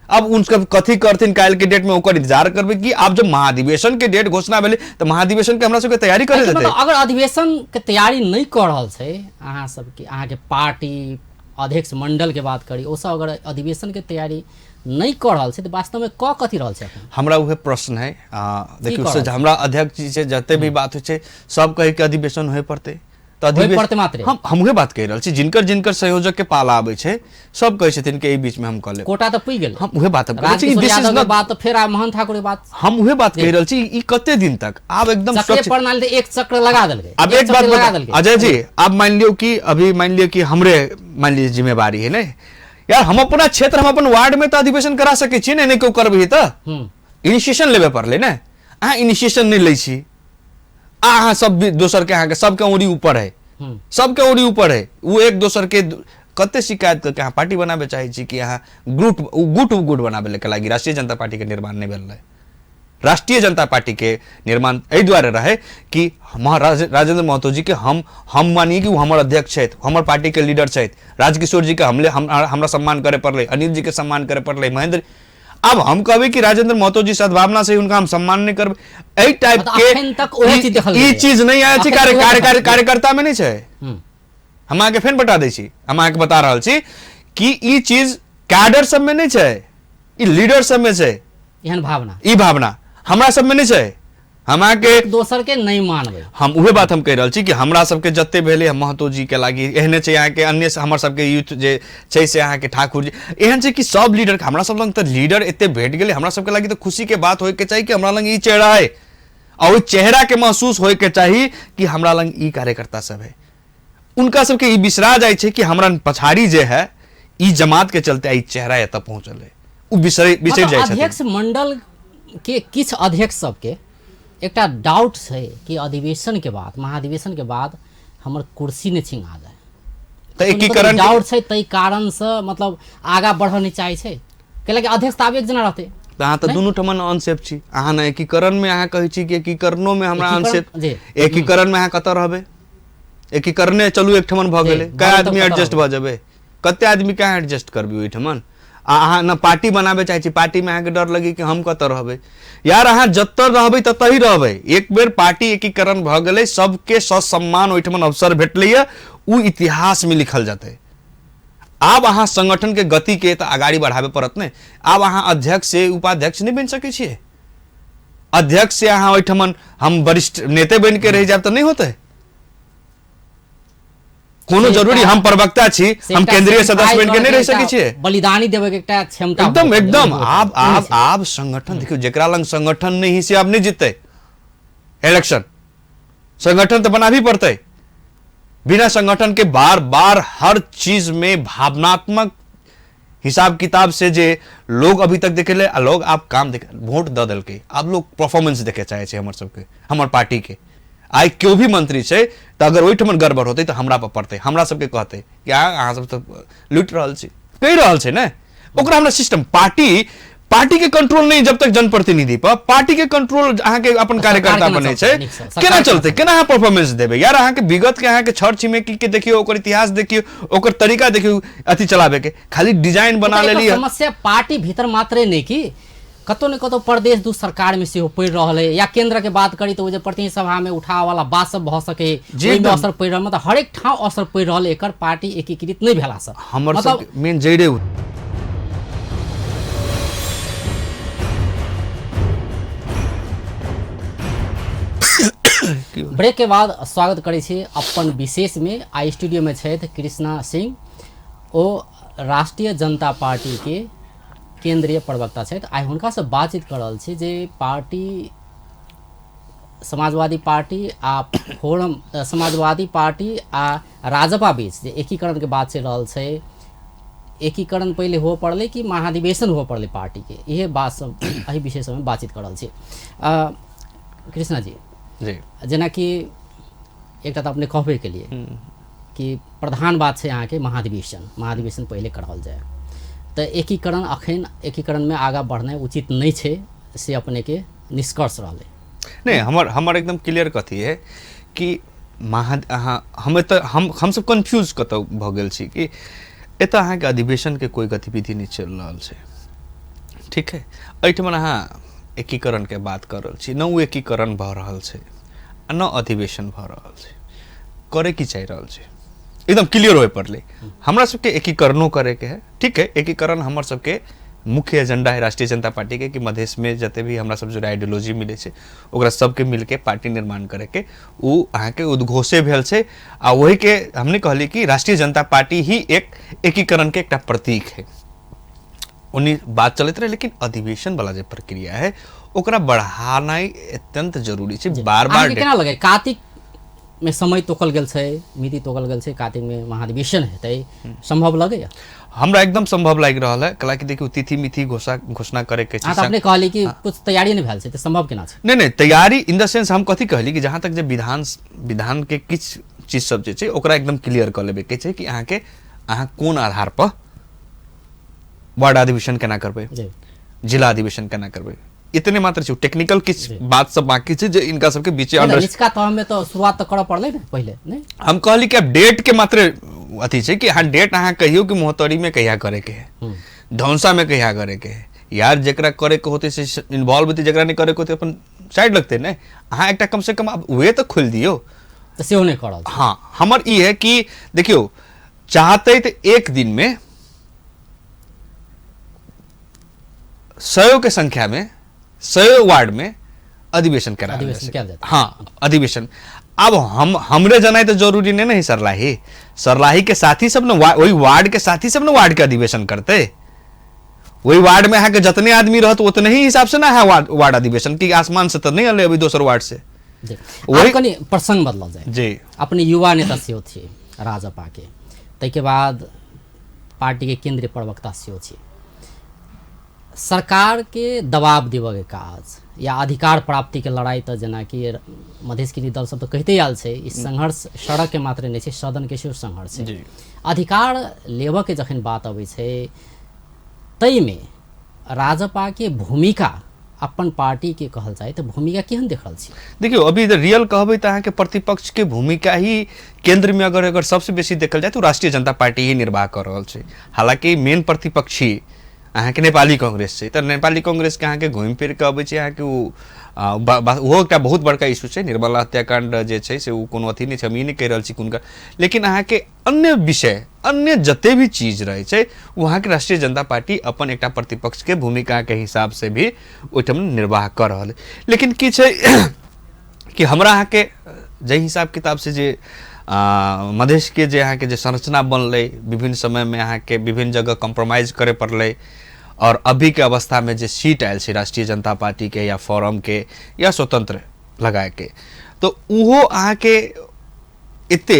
अब उनका कथी करथिन काल्हि के डेट में, ओकर इंतजार करबै कि आब जब महाधिवेशन के डेट घोषणा भेलै तऽ महाधिवेशन के हमरा सबके तैयारी करे देतै। मतलब अगर अधिवेशन के तैयारी नहि कऽ रहल छै अहाँ सबके, अहाँके पार्टी अध्यक्ष मंडल के बात करी, ओ सब अगर अधिवेशन के तैयारी नहि कऽ रहल छै तऽ वास्तव में कऽ कथी रहल छै अखन? हमरा उहे प्रश्न है। देखियौ, कऽ रहल से हमरा अध्यक्ष जी से जते भी बात होइ छै, सब कहै कि अधिवेशन होय पड़तै तऽ होय पड़तै मात्रे। हम उहे बात कहि रहल छी, जिनकर जिनकर संयोजक के पाला आबै छै, सब कहै छथिन कि एहि बीच में हम कऽ लेब। कोटा तऽ पुगि गेलै। हम उहे बात हम कहै छी, राजकिशोर this is Yadav के not- बात, फेर आब मोहन ठाकुर के बात। हम उहे बात कहि रहल छी, ई कते दिन तक आब एकदम चक्रीय स्वच्छ प्रणाली तऽ एक चक्र लगा देलकै। अब एक चक्र बात लगा बता देलकै। अजय जी, अब मान लियो कि अभी मान लियो कि हमरे मान लियो जिम्मेवारी है ने यार, हम अपना क्षेत्र, हम अपन वार्ड में तऽ अधिवेशन करा सकै छी ने, नहि केओ करबै तऽ इनिशिएशन लेबे पड़लै ने। अहाँ इनिशिएशन नहि लै छी, आ अहाँ सब भी दोसर के, अहाँके सबके उंगली ऊपर है, सबके उंगली ऊपर है, वो एक दोसर के कते शिकायत करके अहाँ पार्टी बनाबे चाहै छी कि अहाँ गुट गुट गुट बनाबे के लागि राष्ट्रीय जनता पार्टी के निर्माण नहि भेल रहै। राष्ट्रीय जनता पार्टी के निर्माण एहि दुआरे रहे कि राजेंद्र महतो जी के हम मानिए कि वो हमर अध्यक्ष छथि, हमर पार्टी के लीडर छथि, राजकिशोर जी के हमरा सम्मान करे पड़लै, अनिल जी के सम्मान करे पड़लै, महेंद्र। अब हम कहबै कि राजेंद्र महतो जी सद्भावना से हुनका हम सम्मान नहि करबै, एहि टाइप मतलब के अखन तक ओहे चीज देखल ई गेलै। चीज नहि आयल छै, अखन तक ओहे देखल गेलै। कार्यकर्ता में नहि छै। हम अहाँके फेर बता दै छी, हम अहाँके बता रहल छी कि ई चीज कैडर सब में नहि छै, ई लीडर सब में छै। एहन भावना, ई भावना हमरा सब में नहि छै। हम अहाँके एक दोसर के नहि मानबै। हम उहे बात हम कहि रहल छी कि हमरा सबके जते भेलै हम महतो जी के लागि एहने छै, अहाँके अन्य हमर सबके यूथ जे छै से अहाँके ठाकुर जी एहन छै कि सब लीडर हमरा सब लग तऽ लीडर एते भेट गेलै, हमरा सबके लागि तऽ खुशी के बात होइके चाही कि हमरा लग ई चेहरा है, आ ओहि चेहरा के महसूस होइके चाही कि हमरा लग ई कार्यकर्ता सब है। उनका सबके ई बिसरा जाइ छै कि हमरा पछाड़ी जे है ई जमात के चलते ई चेहरा एतऽ पहुँचल है, ओ बिसरि मतलब जाइ छथिन। अध्यक्ष मंडल के किछु अध्यक्ष सबके एकटा डाउट छै कि अधिवेशन के बाद, महाधिवेशन के बाद हमर कुर्सी नहि छिना जाय, तऽ एकीकरण डाउट छै, ताहि कारण से मतलब आगा बढ़ऽ नहि चाहै छै, कैलाकि अध्यक्ष तऽ आब एक जना रहतै। तऽ अहाँ तऽ दुनू ठमन अनसेफ छी। अहाँ ने एकीकरण में अहाँ कहै छी कि एकीकरणो में हमरा एकीकरण, अनसेफ, जी। एकीकरण में अहाँ कतऽ रहबै? एकीकरणे चलू एक ठमन भऽ जी, गेलै, कए भऽ आदमी तऽ एडजस्ट भऽ जेबै, कते आदमी के अहाँ एडजस्ट करबै ओहिठमन? आ अहाँ ने पार्टी बनाबे चाहै छी, पार्टी में अहाँके डर लगी कि हम कतऽ रहबै? यार अहाँ जतऽ रहबै ततऽ ही रहबै। एक बेर पार्टी एकीकरण भऽ गेलै, सबके ससम्मान ओहिठमन अवसर भेटलैए, उ इतिहास में लिखल जेतै। आब अहाँ संगठन के गति के तऽ अगाड़ी बढ़ाबे पड़त ने। आब अहाँ अध्यक्ष से उपाध्यक्ष नहि बनि सकै छियै, अध्यक्ष से अहाँ ओहिठमन हम वरिष्ठ नेते बनि के रहि जायब तऽ नहि होतै। कोनो जरूरी हम प्रवक्ता छी, हम केंद्रीय सदस्य बनि के नहि रहि सकै छियै। बलिदानी देबै के एकटा क्षमता एकदम होइत छै, एकदम। होइत छै। आब आब आब संगठन देखियौ, जेकरा लग संगठन नहि है से आब नहि जीतै इलेक्शन। संगठन तऽ बनाबही पड़तै। बिना संगठन के बार बार हर चीज में भावनात्मक हिसाब किताब से जे लोग अभी तक देखेले आ लोग आब काम देखे, वोट दऽ देलकै, आब लोग परफॉर्मेंस देखे चाहे छै हमर सबके, हमर पार्टी के। आइ केओ भी मंत्री छै तऽ अगर ओहिठमन गड़बड़ होतै तऽ हमरा पर पड़तै, हमरा सबके कहतै कि अहाँ सब तऽ लूटि रहल छी, कहि रहल छै ने। ओकरा हमरा सिस्टम पार्टी पार्टी के कंट्रोल नहीं जब तक जनप्रतिनिधि पर, पार्टी के कंट्रोल अहाँके अपन कार्यकर्ता बनै छै, केना चलतै, केना अहाँ परफॉर्मेंस देबै यार। अहाँके विगत के अहाँके छर छिमेकी के देखियौ, ओकर इतिहास देखियौ, ओकर तरीका देखियौ अथी चलाबे के, खाली डिजाइन बना लेली। समस्या पार्टी भीतर मात्रे नहीं कि कतौ ने कतौ प्रदेश दू सरकार में सेहो पड़ि रहल है, या केंद्र के बात करी तो ओ जे प्रतिनिधि सभा में उठाव वाला बात सब भऽ सके, ओहिमे असर पड़ि रहल, मतलब हरेक ठाम असर पड़ि रहल, एकर पार्टी एकीकृत नहीं भेला से हमर सब मेन जड़े। ब्रेक के बाद स्वागत करै छी अपन विशेष में। आ स्टूडियो में छथि कृष्णा सिंह, ओ राष्ट्रीय जनता पार्टी के केंद्रीय प्रवक्ता छथि। आइ हुनकासँ बातचीत कऽ रहल छी जे पार्टी समाजवादी पार्टी आ फोरम, समाजवादी पार्टी आ राजपा बीच जे एकीकरणके बात चलि रहल छै, एकीकरण पहिले हुअ पड़लै कि महाधिवेशन हुअ पड़लै पार्टीके, इहे बात सब एहि विषय सबमे बातचीत कऽ रहल छी। कृष्णा जी जी, जेनाकि एकटा तऽ अपने कहबे केलिए कि प्रधान बात छै अहाँके महाधिवेशन, महाधिवेशन पहिले कराओल जाय, तऽ एकीकरण अखन एकीकरणमे आगाँ बढ़नाइ उचित नहि छै से अपनेके निष्कर्ष रहलै। नहीं, हमर हमर एकदम क्लियर कथी है कि महा अहाँ हम एतऽ हमसब कन्फ्यूज कतऽ भऽ गेल छी कि एतऽ अहाँके अधिवेशनके कोइ गतिविधि नहि चलि रहल छै, ठीक है। एहिठमन अहाँ एकीकरणके बात कऽ रहल छी, न ओ एकीकरण भऽ रहल छै आ न अधिवेशन भऽ रहल छै, करे की चाहि रहल छै एकदम क्लियर होय पड़लै। हमरा सबके एकीकरणो करैके है, ठीक है। एकीकरण हमर सबके मुख्य एजेंडा है राष्ट्रीय जनता पार्टी के कि मधेश में जते भी हमरा सब जुड़ा आइडियोलॉजी मिले छै ओकरा सबके मिलके पार्टी निर्माण करैके ओ अहाँके उद्घोषे भेल छै। आ वही के हमने कहली कि राष्ट्रीय जनता पार्टी ही एक एकीकरण के एकटा प्रतीक है, उन्हीं बात चलैत रहे। लेकिन अधिवेशन वाला जे प्रक्रिया है ओकरा बढ़ानाइ अत्यंत जरूरी छै। बार बार केना लगे कार्तिक में समय तोकल गेल छै, मिति तोकल गेल छै, कार्तिक में महाधिवेशन हेतै, संभव लगैया? हमरा एकदम संभव लागि रहल है। कला कि देखियौ तिथि मिति घोषणा करे के छै। अपने कहली कि कुछ तैयारी नहीं भेल छै तऽ संभव केना छै? नहीं नहीं, तैयारी इन the sense हम कथी कहली कि जहाँ तक जे विधान विधान के किछु चीज सब जे छै ओकरा एकदम क्लियर कऽ लेबे के छै कि अहाँके अहाँ कोन आधार पर वार्ड अधिवेशन केना करबै, जिला अधिवेशन केना करबै, इतने मात्र छै। टेक्निकल किछु बात सब बाकी छै जे इनका सबके बीचे अंडर निचका तह में तो शुरुआत तऽ करऽ पड़लै ने पहिले। नहीं हम कहली कि अब डेट के मात्र अथी छै कि हाँ डेट अहाँ कहियो कि मोहतरी में कहिया करे के है, धौंसा में कहिया करे के है। यार जेकरा करे के होते से इन्वॉल्व होते, जेकरा नहीं करे के होते अपन साइड लगते ने। अहाँ एकटा कम से कम अब वे तऽ खोलि दियौ, तऽ सेहो नहि करल। हाँ हमर ई है कि देखियौ चाहते तऽ एक दिन में सौ के संख्या में 100 वार्ड में अधिवेशन करा। हाँ अधिवेशन अब हम हमरे जनाई तो जरूरी नहीं नहीं सरलाही, सरलाही के साथी सब ने वही वार्ड के साथी सब ने वार्ड के अधिवेशन करते, वही वार्ड में अहाँके जतने आदमी रहत उतने ही हिसाब से ना है वार्ड अधिवेशन की आसमान से तो नहीं अले अभी दोसर वार्ड से। वही कनी प्रसंग बदलल जाए जी। अपने युवा नेता सेहो छी राजपा के, ताहिके बाद पार्टी के केंद्रीय प्रवक्ता सेहो छी, सरकार के दबाव देबऽ के काज या अधिकार प्राप्ति के लड़ाई तऽ जेनाकि मधेश के दल सब तऽ कहिते आयल छै, ई संघर्ष सड़क के मात्र नहि छै, सदन के सेहो संघर्ष छै। अधिकार लेबऽ के जखन बात अबै छै ताहिमे राजपा के भूमिका अपन पार्टी के कहल जाय तऽ भूमिका केहन देख रहल छी? देखियौ अभी रियल कहबै तऽ अहाँके प्रतिपक्ष के भूमिका ही केंद्र में अगर अगर सबसे बेसी देखल जाय तो राष्ट्रीय जनता पार्टी ही निर्वाह कऽ रहल छै। हालांकि मेन प्रतिपक्षी अहाँके नेपाली कांग्रेस छै, तऽ नेपाली कांग्रेसके अहाँके घुमि फिर कऽ अबै छै अहाँके ओ ओहो एकटा बहुत बड़का इशू छै। निर्मला हत्याकांड जे छै से ओ कोनो अथी नहि छै, हम ई नहि कहि रहल छी हुनका, लेकिन अहाँके अन्य विषय अन्य जते भी चीज रहै छै ओ अहाँके राष्ट्रीय जनता पार्टी अपन एकटा प्रतिपक्षके भूमिकाके हिसाबसँ भी ओहिठाम निर्वाह कऽ रहल है। लेकिन की छै कि हमरा अहाँके जाहि हिसाब किताबसँ जे मधेशके जे अहाँके जे संरचना बनलै विभिन्न समयमे अहाँके विभिन्न जगह कॉम्प्रोमाइज करे पड़लै, और अभीके अवस्थामे जे सीट आयल छै राष्ट्रीय जनता पार्टीके या फोरमके या स्वतंत्र लगाके, तऽ ओहो अहाँके एते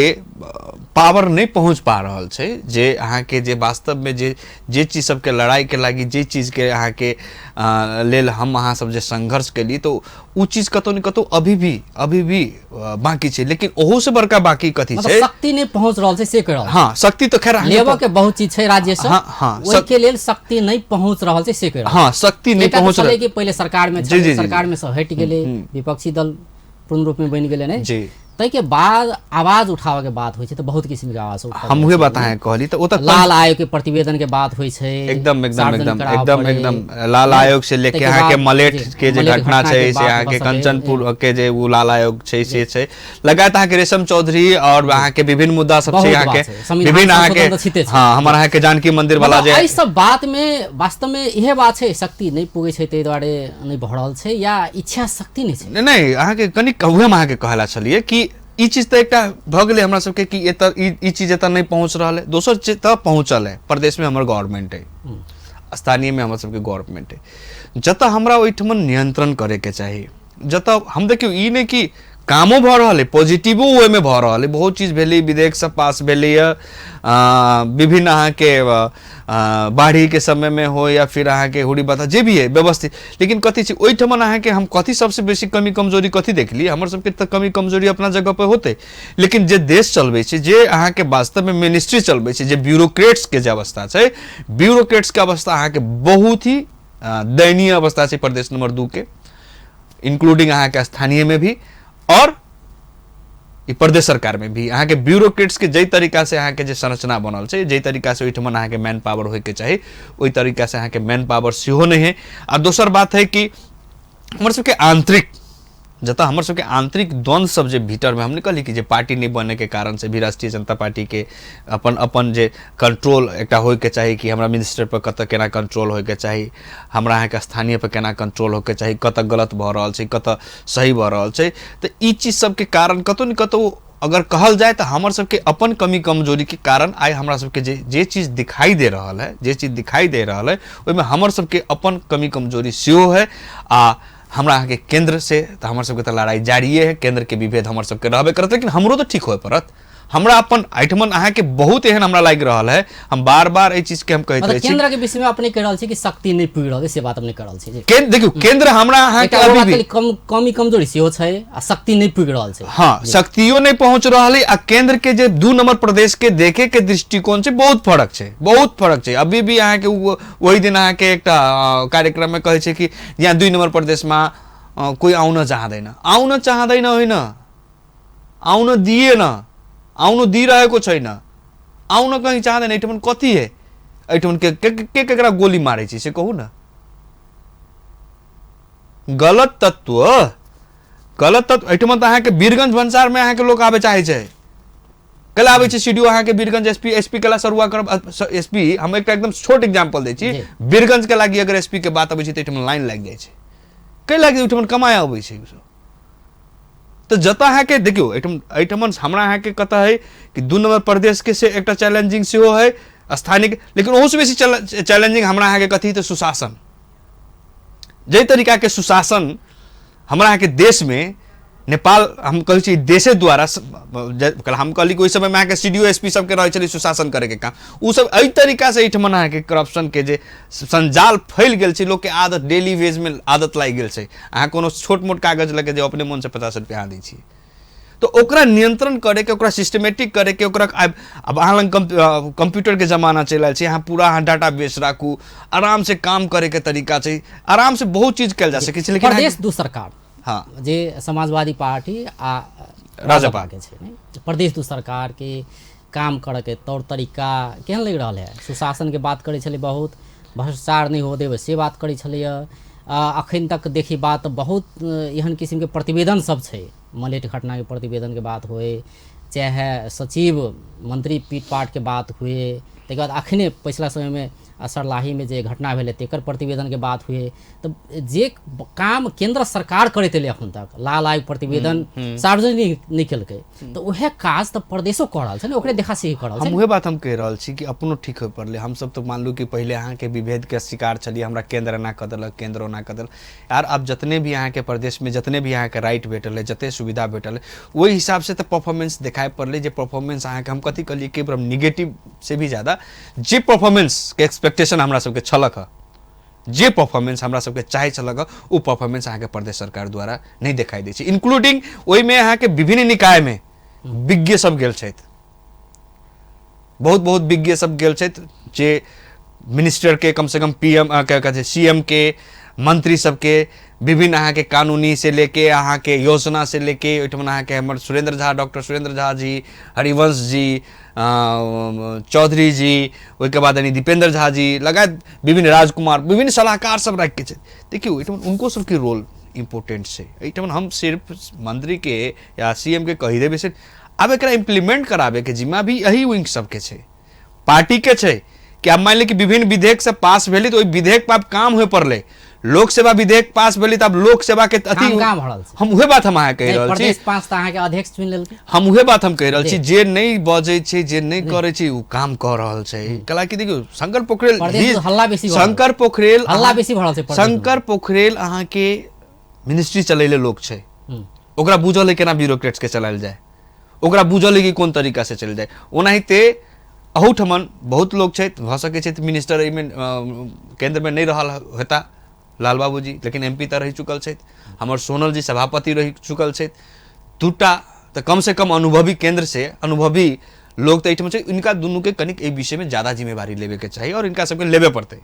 पावर नहि पहुँच पा रहल छै जे अहाँके जे वास्तवमे जे जे चीज सबके लड़ाइके लागि, जे चीजके अहाँके लेल हम अहाँ सब जे संघर्ष केली, तऽ ओ चीज कतौ ने कतौ अभी भी बाकी छै। लेकिन ओहू से बड़का बाकी कथी मतलब छै, शक्ति नहि पहुँच रहल छै से कहि रहल। हाँ, शक्ति तऽ खैर लेबऽ के बहुत चीज छै राज्य से, हाँ, हाँ, ओहिके लेल शक्ति नहि पहुँच रहल छै से कहि रहल। हाँ, शक्ति नहि एकटा तऽ पहुँच छलै रहल कि पहिले सरकार में जी, छलै, जी, जी, सरकार में से हटि गेलै, विपक्षी दल पूर्ण रूप में बनि गेलै, नहि जी। ताहिके बाद आवाज उठाबऽ के बात होइ छै तऽ बहुत किसिम के आवाज उठाबऽ हम उहे बात अहाँके कहली तऽ ओ तऽ लाल आयोग के प्रतिवेदन के बात होइ छै, एकदम एकदम सार्वजनिक एकदम कराबऽ एकदम पड़ै। एकदम लाल आयोग से लेके ताहिके अहाँके बाद मलेठ जी, के जे मलेठ घटना घटना छै के से बात अहाँके भऽ सकै। कंचनपुर के जे ओ लाल आयोग छै से छै, लगायत अहाँके रेशम चौधरी और अहाँके विभिन्न मुद्दा सब छै बहुत अहाँके बात छै। संविधान विभिन्न संशोधन अहाँके तऽ छिते छै। हाँ, हमर अहाँके जानकी मंदिर वाला मतलब जे एहि सब बात में वास्तव में इहे बात छै, शक्ति नहि पुगै छै ताहि दुआरे नहि भऽ रहल छै या इच्छा शक्ति नहि छै। नहि नहि, अहाँके कनि उहे हम अहाँके कहला छलियै कि ई चीज तऽ एकटा भऽ गेलै हमरा सबके कि एतऽ ई चीज एतऽ नहि पहुँच रहल है। दोसर चीज तऽ पहुँचल है, प्रदेशमे हमर गवर्नमेंट है, स्थानीयमे हमर सबके गवर्नमेंट है, जतऽ हमरा ओहिठमन नियंत्रण करैके चाही, जतऽ हम देखियौ ई नहि कि कामो भऽ रहल है, पॉजिटिवो ओहिमे भऽ रहल है, बहुत चीज भेलै, विधेयक सब पास भेलैए, विभिन्न अहाँके बाढ़िके समयमे हो या फिर अहाँके हुरी बता जे भी है व्यवस्थित। लेकिन कथी छै ओहिठमन अहाँके हम कथी सबसे बेसी कमी कमजोरी कथी देखली, हमर सबके तऽ कमी कमजोरी अपना जगह पर होतै, लेकिन जे देश चलबै छै, जे अहाँके वास्तवमे मिनिस्ट्री चलबै छै, जे ब्यूरोक्रेट्सके जे अवस्था छै, ब्यूरोक्रेट्सके अवस्था अहाँके बहुत ही दयनीय अवस्था छै प्रदेश नंबर 2 के, इंक्लूडिंग अहाँके स्थानीय में भी और ई प्रदेश सरकार में भी। अहाँके ब्यूरोक्रेट्स के जाहि तरीका से अहाँके जे संरचना बनल छै, जाहि तरीका से ओहिठमन अहाँके मैन पावर होइके चाही, ओहि तरीका से अहाँके मैन पावर सेहो नहि है। आ दोसर बात है कि हमर सबके आंतरिक, जतऽ हमर सबके आंतरिक द्वंद्व सब जे भीतरमे हम कहली कि जे पार्टी नहि बनैके कारण से भी राष्ट्रीय जनता पार्टी के अपन अपन जे कंट्रोल एकटा होइके चाही कि हमरा मिनिस्टर पर कतऽ केना कंट्रोल होइके चाही, हमरा अहाँके स्थानीय पर केना कंट्रोल होइके चाही, कतऽ गलत भऽ रहल छै, कतऽ सही भऽ रहल छै, तऽ ई चीज सबके कारण कतौ ने कतौ अगर कहल जाय तऽ हमर सबके अपन कमी कमजोरीके कारण आइ हमरा सबके जे जे चीज दिखाई दे रहल है, जे चीज दिखाई दे रहल है, ओहिमे हमर सबके अपन कमी कमजोरी सेहो है। आ हमरा अहाँके केंद्र से तऽ हमर सबके तऽ लड़ाई जारिये है, केंद्र के विभेद हमर सबके रहबे करत, लेकिन हमरो तऽ ठीक होए पड़त। हमरा अपन एहिठमन अहाँके बहुत एहन हमरा लागि रहल है, हम बार बार एहि चीजके हम कहैत मतलब रहै छी। केंद्र के विषय में अपने कहि रहल छी कि शक्ति नहि पुरि रहल छै, से बात अपने कहि रहल छी। जी। देखियौ केंद्र हमरा अहाँके एकटा ओ अभी बात भी कहली, कमी कमजोरी सेहो छै आ शक्ति नहि पुरि रहल छै। हाँ, शक्तियो नहि पहुंच रहल है आ केंद्र के जे 2 नंबर प्रदेश के देखे के दृष्टिकोण छै बहुत फरक छै, बहुत फरक छै। अभी भी अहाँके ओहि दिन अहाँके एकटा कार्यक्रम में कहै छै कि यहाँ 2 नंबर प्रदेश में कोई आउन चाहदैन, आउन चाहदैन होइन, आउन दिएन, आउन दिइरहेको छैन, आउन कहीँ चाहदैन। एहिठमन कथी है, एहिठमन के, के, के केकरा गोली मारै छै से कहू न। गलत तत्व, गलत तत्व एहिठमन तऽ अहाँके वीरगंज भन्सारमे अहाँके लोक आबे चाहै छै, कल आबै छै सीडीओ अहाँके वीरगंज एसपी, एसपी कला सरुआ करब, एसपी हम एकटा एकदम छोट एग्जाम्पल दै छी, जी। वीरगंज के लागि अगर एसपी के बात अबै छै तऽ एहिठमन लाइन लागि जाइ छै, कै लागि ओहिठमन कमाए अबै छै उसब। तऽ जतऽ अहाँके देखियौ एहिठमन हमरा अहाँके कतऽ है कि 2 नंबर प्रदेश के से एकटा चैलेंजिंग सेहो है स्थानीय, लेकिन ओहूसँ बेसी चैलेंजिंग हमरा अहाँके कथी तऽ सुशासन। जाहि तरीकाके सुशासन हमरा अहाँके देशमे नेपाल हम कहै छी देशे द्वारा हम कहली कि ओहि समयमे अहाँके सी डी ओ एस पी सबके रहै छलै सुशासन करैके काम, ओ सब एहि तरीकासँ एहिठमन अहाँके करप्शनके जे संजाल फैल गेल छै, लोकके आदत डेली वेजमे आदत लागि गेल छै। अहाँ कोनो छोट मोट कागज लऽ के जे अपने मोनसँ 50 रुपया अहाँ दै छियै, तऽ ओकरा नियंत्रण करैके, ओकरा सिस्टमेटिक करैके, ओकरा आब अहाँ लग कंप्यूटरके जमाना चलि आयल छै, अहाँ पूरा अहाँ डाटा बेस राखू, आरामसँ काम करैके तरीका छै, आरामसँ बहुत चीज कयल जा सकै छै। लेकिन प्रदेश 2 सरकार, हाँ, जे समाजवादी पार्टी आ राजपा राजपा के छै, ने? प्रदेश 2 सरकार के काम करे के तौर तरीका केहन लागि रहल है? सुशासन के बात करै छलै, बहुत भ्रष्टाचार नहि हो देबै से बात करै छलैए। अखन तक देखी बात बहुत एहन किसिमके प्रतिवेदन सब छै, मलेट घटनाके प्रतिवेदनके बात होए, चाहे सचिव मंत्री पीट पाटके बात हुए, ताहिके बाद अखने पछिला समयमे आ सर्लाहीमे जे घटना भेलै तेकर प्रतिवेदनके बात हुए। तऽ जे काम केंद्र सरकार करैत एलै अखन तक, लाल आयोग प्रतिवेदन सार्वजनिक नहि केलकै, तऽ उएह काज तऽ प्रदेशो कऽ रहल छै ने, ओकरे देखा सीखी कऽ रहल छै। हम उहे बात हम कहि रहल छी कि अपनो ठीक होय पड़लै। हमसब तऽ मानलू कि पहिले अहाँके विभेदके शिकार छलियै, हमरा केंद्र एना कऽ देलक, केंद्र ओना कऽ देलक। यार आब जतने भी अहाँके प्रदेशमे जतने भी अहाँके राइट भेटल है, जते सुविधा भेटल है, ओहि हिसाबसँ तऽ परफॉर्मेंस देखाय पड़लै। जे परफॉर्मेंस अहाँके हम कथी कहलियै कि निगेटिव से भी ज़्यादा जे परफॉर्मेंसके एक्सपेक्टेशन हमरा सबके छलक हँ, जे परफॉर्मेंस हमरा सबके चाहै छलक हँ, ओ परफॉर्मेंस अहाँके प्रदेश सरकार द्वारा नहि देखाइ दै छै। इंक्लूडिंग ओहिमे अहाँके विभिन्न निकायमे विज्ञ सब गेल छथि, बहुत बहुत विज्ञ सब गेल छथि, जे मिनिस्टरके कम से कम पीएम क्या कहै छै सीएम के, मंत्री सबके, विभिन्न अहाँके कानूनी से लेके अहाँके योजना से लेके ओहिठाम अहाँके हमर सुरेंद्र झा, डॉक्टर सुरेंद्र झा जी, हरिवंश जी, चौधरी जी, ओहिके बाद यानी दीपेंद्र झा जी लगायत विभिन्न राजकुमार, विभिन्न सलाहकार सब राखिके छै। देखियौ ओहिठाम उनको सबके रोल इम्पोर्टेंट छै। एहिठाम हम सिर्फ मंत्री के या सीएम के कहि देबै से आब एकरा इम्प्लीमेंट कराबे के जिम्मा भी यही विंग सबके छै, पार्टी के छै। कि आब मान ली कि विभिन्न विधेयक सब पास भेलै तऽ ओहि विधेयक पर आब काम होय पड़लै। लोक सेवा विधेयक पास भेलै तऽ आब लोक सेवा के अथी काम भऽ रहल छै। हम उहे बात हम अहाँके कहि रहल छी। प्रदेश 5 तऽ अहाँके अध्यक्ष चुनि लेलकै। हम उहे बात हम कहि रहल छी, जे नहि बजै छै, जे नहि करै छै, ओ काम कऽ रहल छै। कैलाकि देखियौ शंकर पोखरेल, हल्ला बेसी, शंकर पोखरेल हल्ला बेसी भऽ रहल छै। शंकर पोखरेल अहाँके मिनिस्ट्री चलैले लोक छै, ओकरा बुझल है केना ब्यूरोक्रेट्स के चलायल जाय, ओकरा बुझल है कि कोन तरीका से चलि जाय। ओनाहिते अहूठमन बहुत लोक छै, भऽ सकै छै मिनिस्टर एहिमे केन्द्रमे नहि रहल हेता लाल बाबूजी, लेकिन एम पी तऽ रहि चुकल छथि, हमर सोनल जी सभापति रहि चुकल छथि। दूटा तऽ कम से कम अनुभवी केन्द्र से अनुभवी लोक तऽ एहिठाम छै। इनका दुनूके कनिक एहि विषयमे ज्यादा जिम्मेवारी लेबेके चाही आओर इनका सबके लेबे पड़तै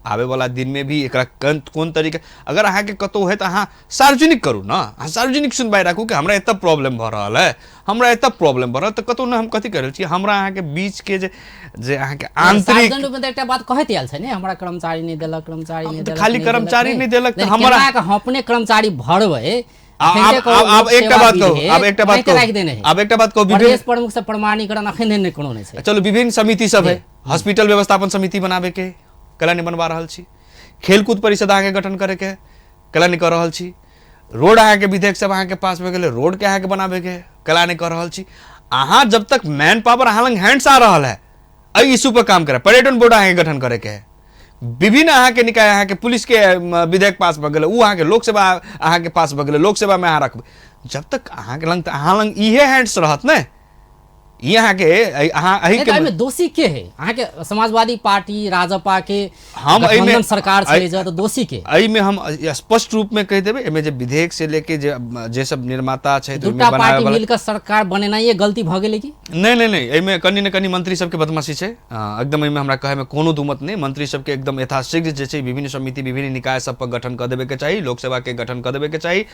आबे वाला दिन में भी। एकरा कोन तरीका अगर अहाँके कतहु है तऽ अहाँ सार्वजनिक करू ने, अहाँ सार्वजनिक सुनवाई राखू कि हमरा एतऽ प्रॉब्लम भऽ रहल है, हमरा एतऽ प्रॉब्लम भऽ रहल। तऽ कतहु ने हम कथी कहि रहल छी, हमरा अहाँके बीच के जे जे अहाँके आंतरिक सार्वजनिक रूपमे तऽ एकटा बात कहैत आयल छै ने, हमरा कर्मचारी नहि देलक, कर्मचारी नहि देलक, खाली कर्मचारी नहि देलक तऽ हमरा हम अपने कर्मचारी भरबै। आब एकटा बात कहू, आब एकटा बात कहू, आब एकटा बात कहू, प्रदेश प्रमुख से प्रमाणीकरण अखन नहि कोनो नहि छै। चलू विभिन्न समिति सब है, हॉस्पिटल व्यवस्थापन समिति बनाबे के कला नहि बनवा रहल छी, खेलकूद परिषद अहाँके गठन करैके कला नहि कऽ रहल छी, रोड अहाँके विधेयक सब अहाँके पास भऽ गेलै, रोडके अहाँके बनाबेके कला नहि कऽ रहल छी। अहाँ जब तक मैन पावर अहाँ लग हैंड्स आ रहल है एहि इशू पर काम करे, पर्यटन बोर्ड अहाँके गठन करैके है, विभिन्न अहाँके निकाय अहाँके पुलिस के विधेयक पास भऽ गेलै, ओ अहाँके लोक सेवा अहाँके पास भऽ गेलै, लोक सेवामे अहाँ रखबै। जब तक अहाँके लग तऽ अहाँ लग इहे हैंड्स रहत ने, ई अहाँके अहाँ एहि के दोषी के है? अहाँके समाजवादी पार्टी राजपा के हम एहिमे सरकार छै तऽ दोषी के एहिमे हम स्पष्ट रूप में कहि देबै। एहिमे जे विधेयक से लेके जे जे सब निर्माता छै, दूटा पार्टी मिलकर सरकार बनेनाइए गलती भऽ गेलै कि नहि? नहि नहि, एहिमे कनि ने कनि मंत्री सबके बदमाशी छै एकदम। एहिमे हमरा कहैमे कोनो दुमत नहि। मंत्री सबके एकदम यथाशीघ्र जे छै विभिन्न समिति विभिन्न निकाय सब पर गठन कऽ देबेके चाही, लोक सेवा के गठन कऽ देबेके चाही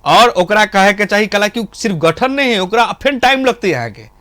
और ओकरा कहैके चाही, कैलाकि सिर्फ गठन नहि है, ओकरा फेर टाइम लगतै अहाँके,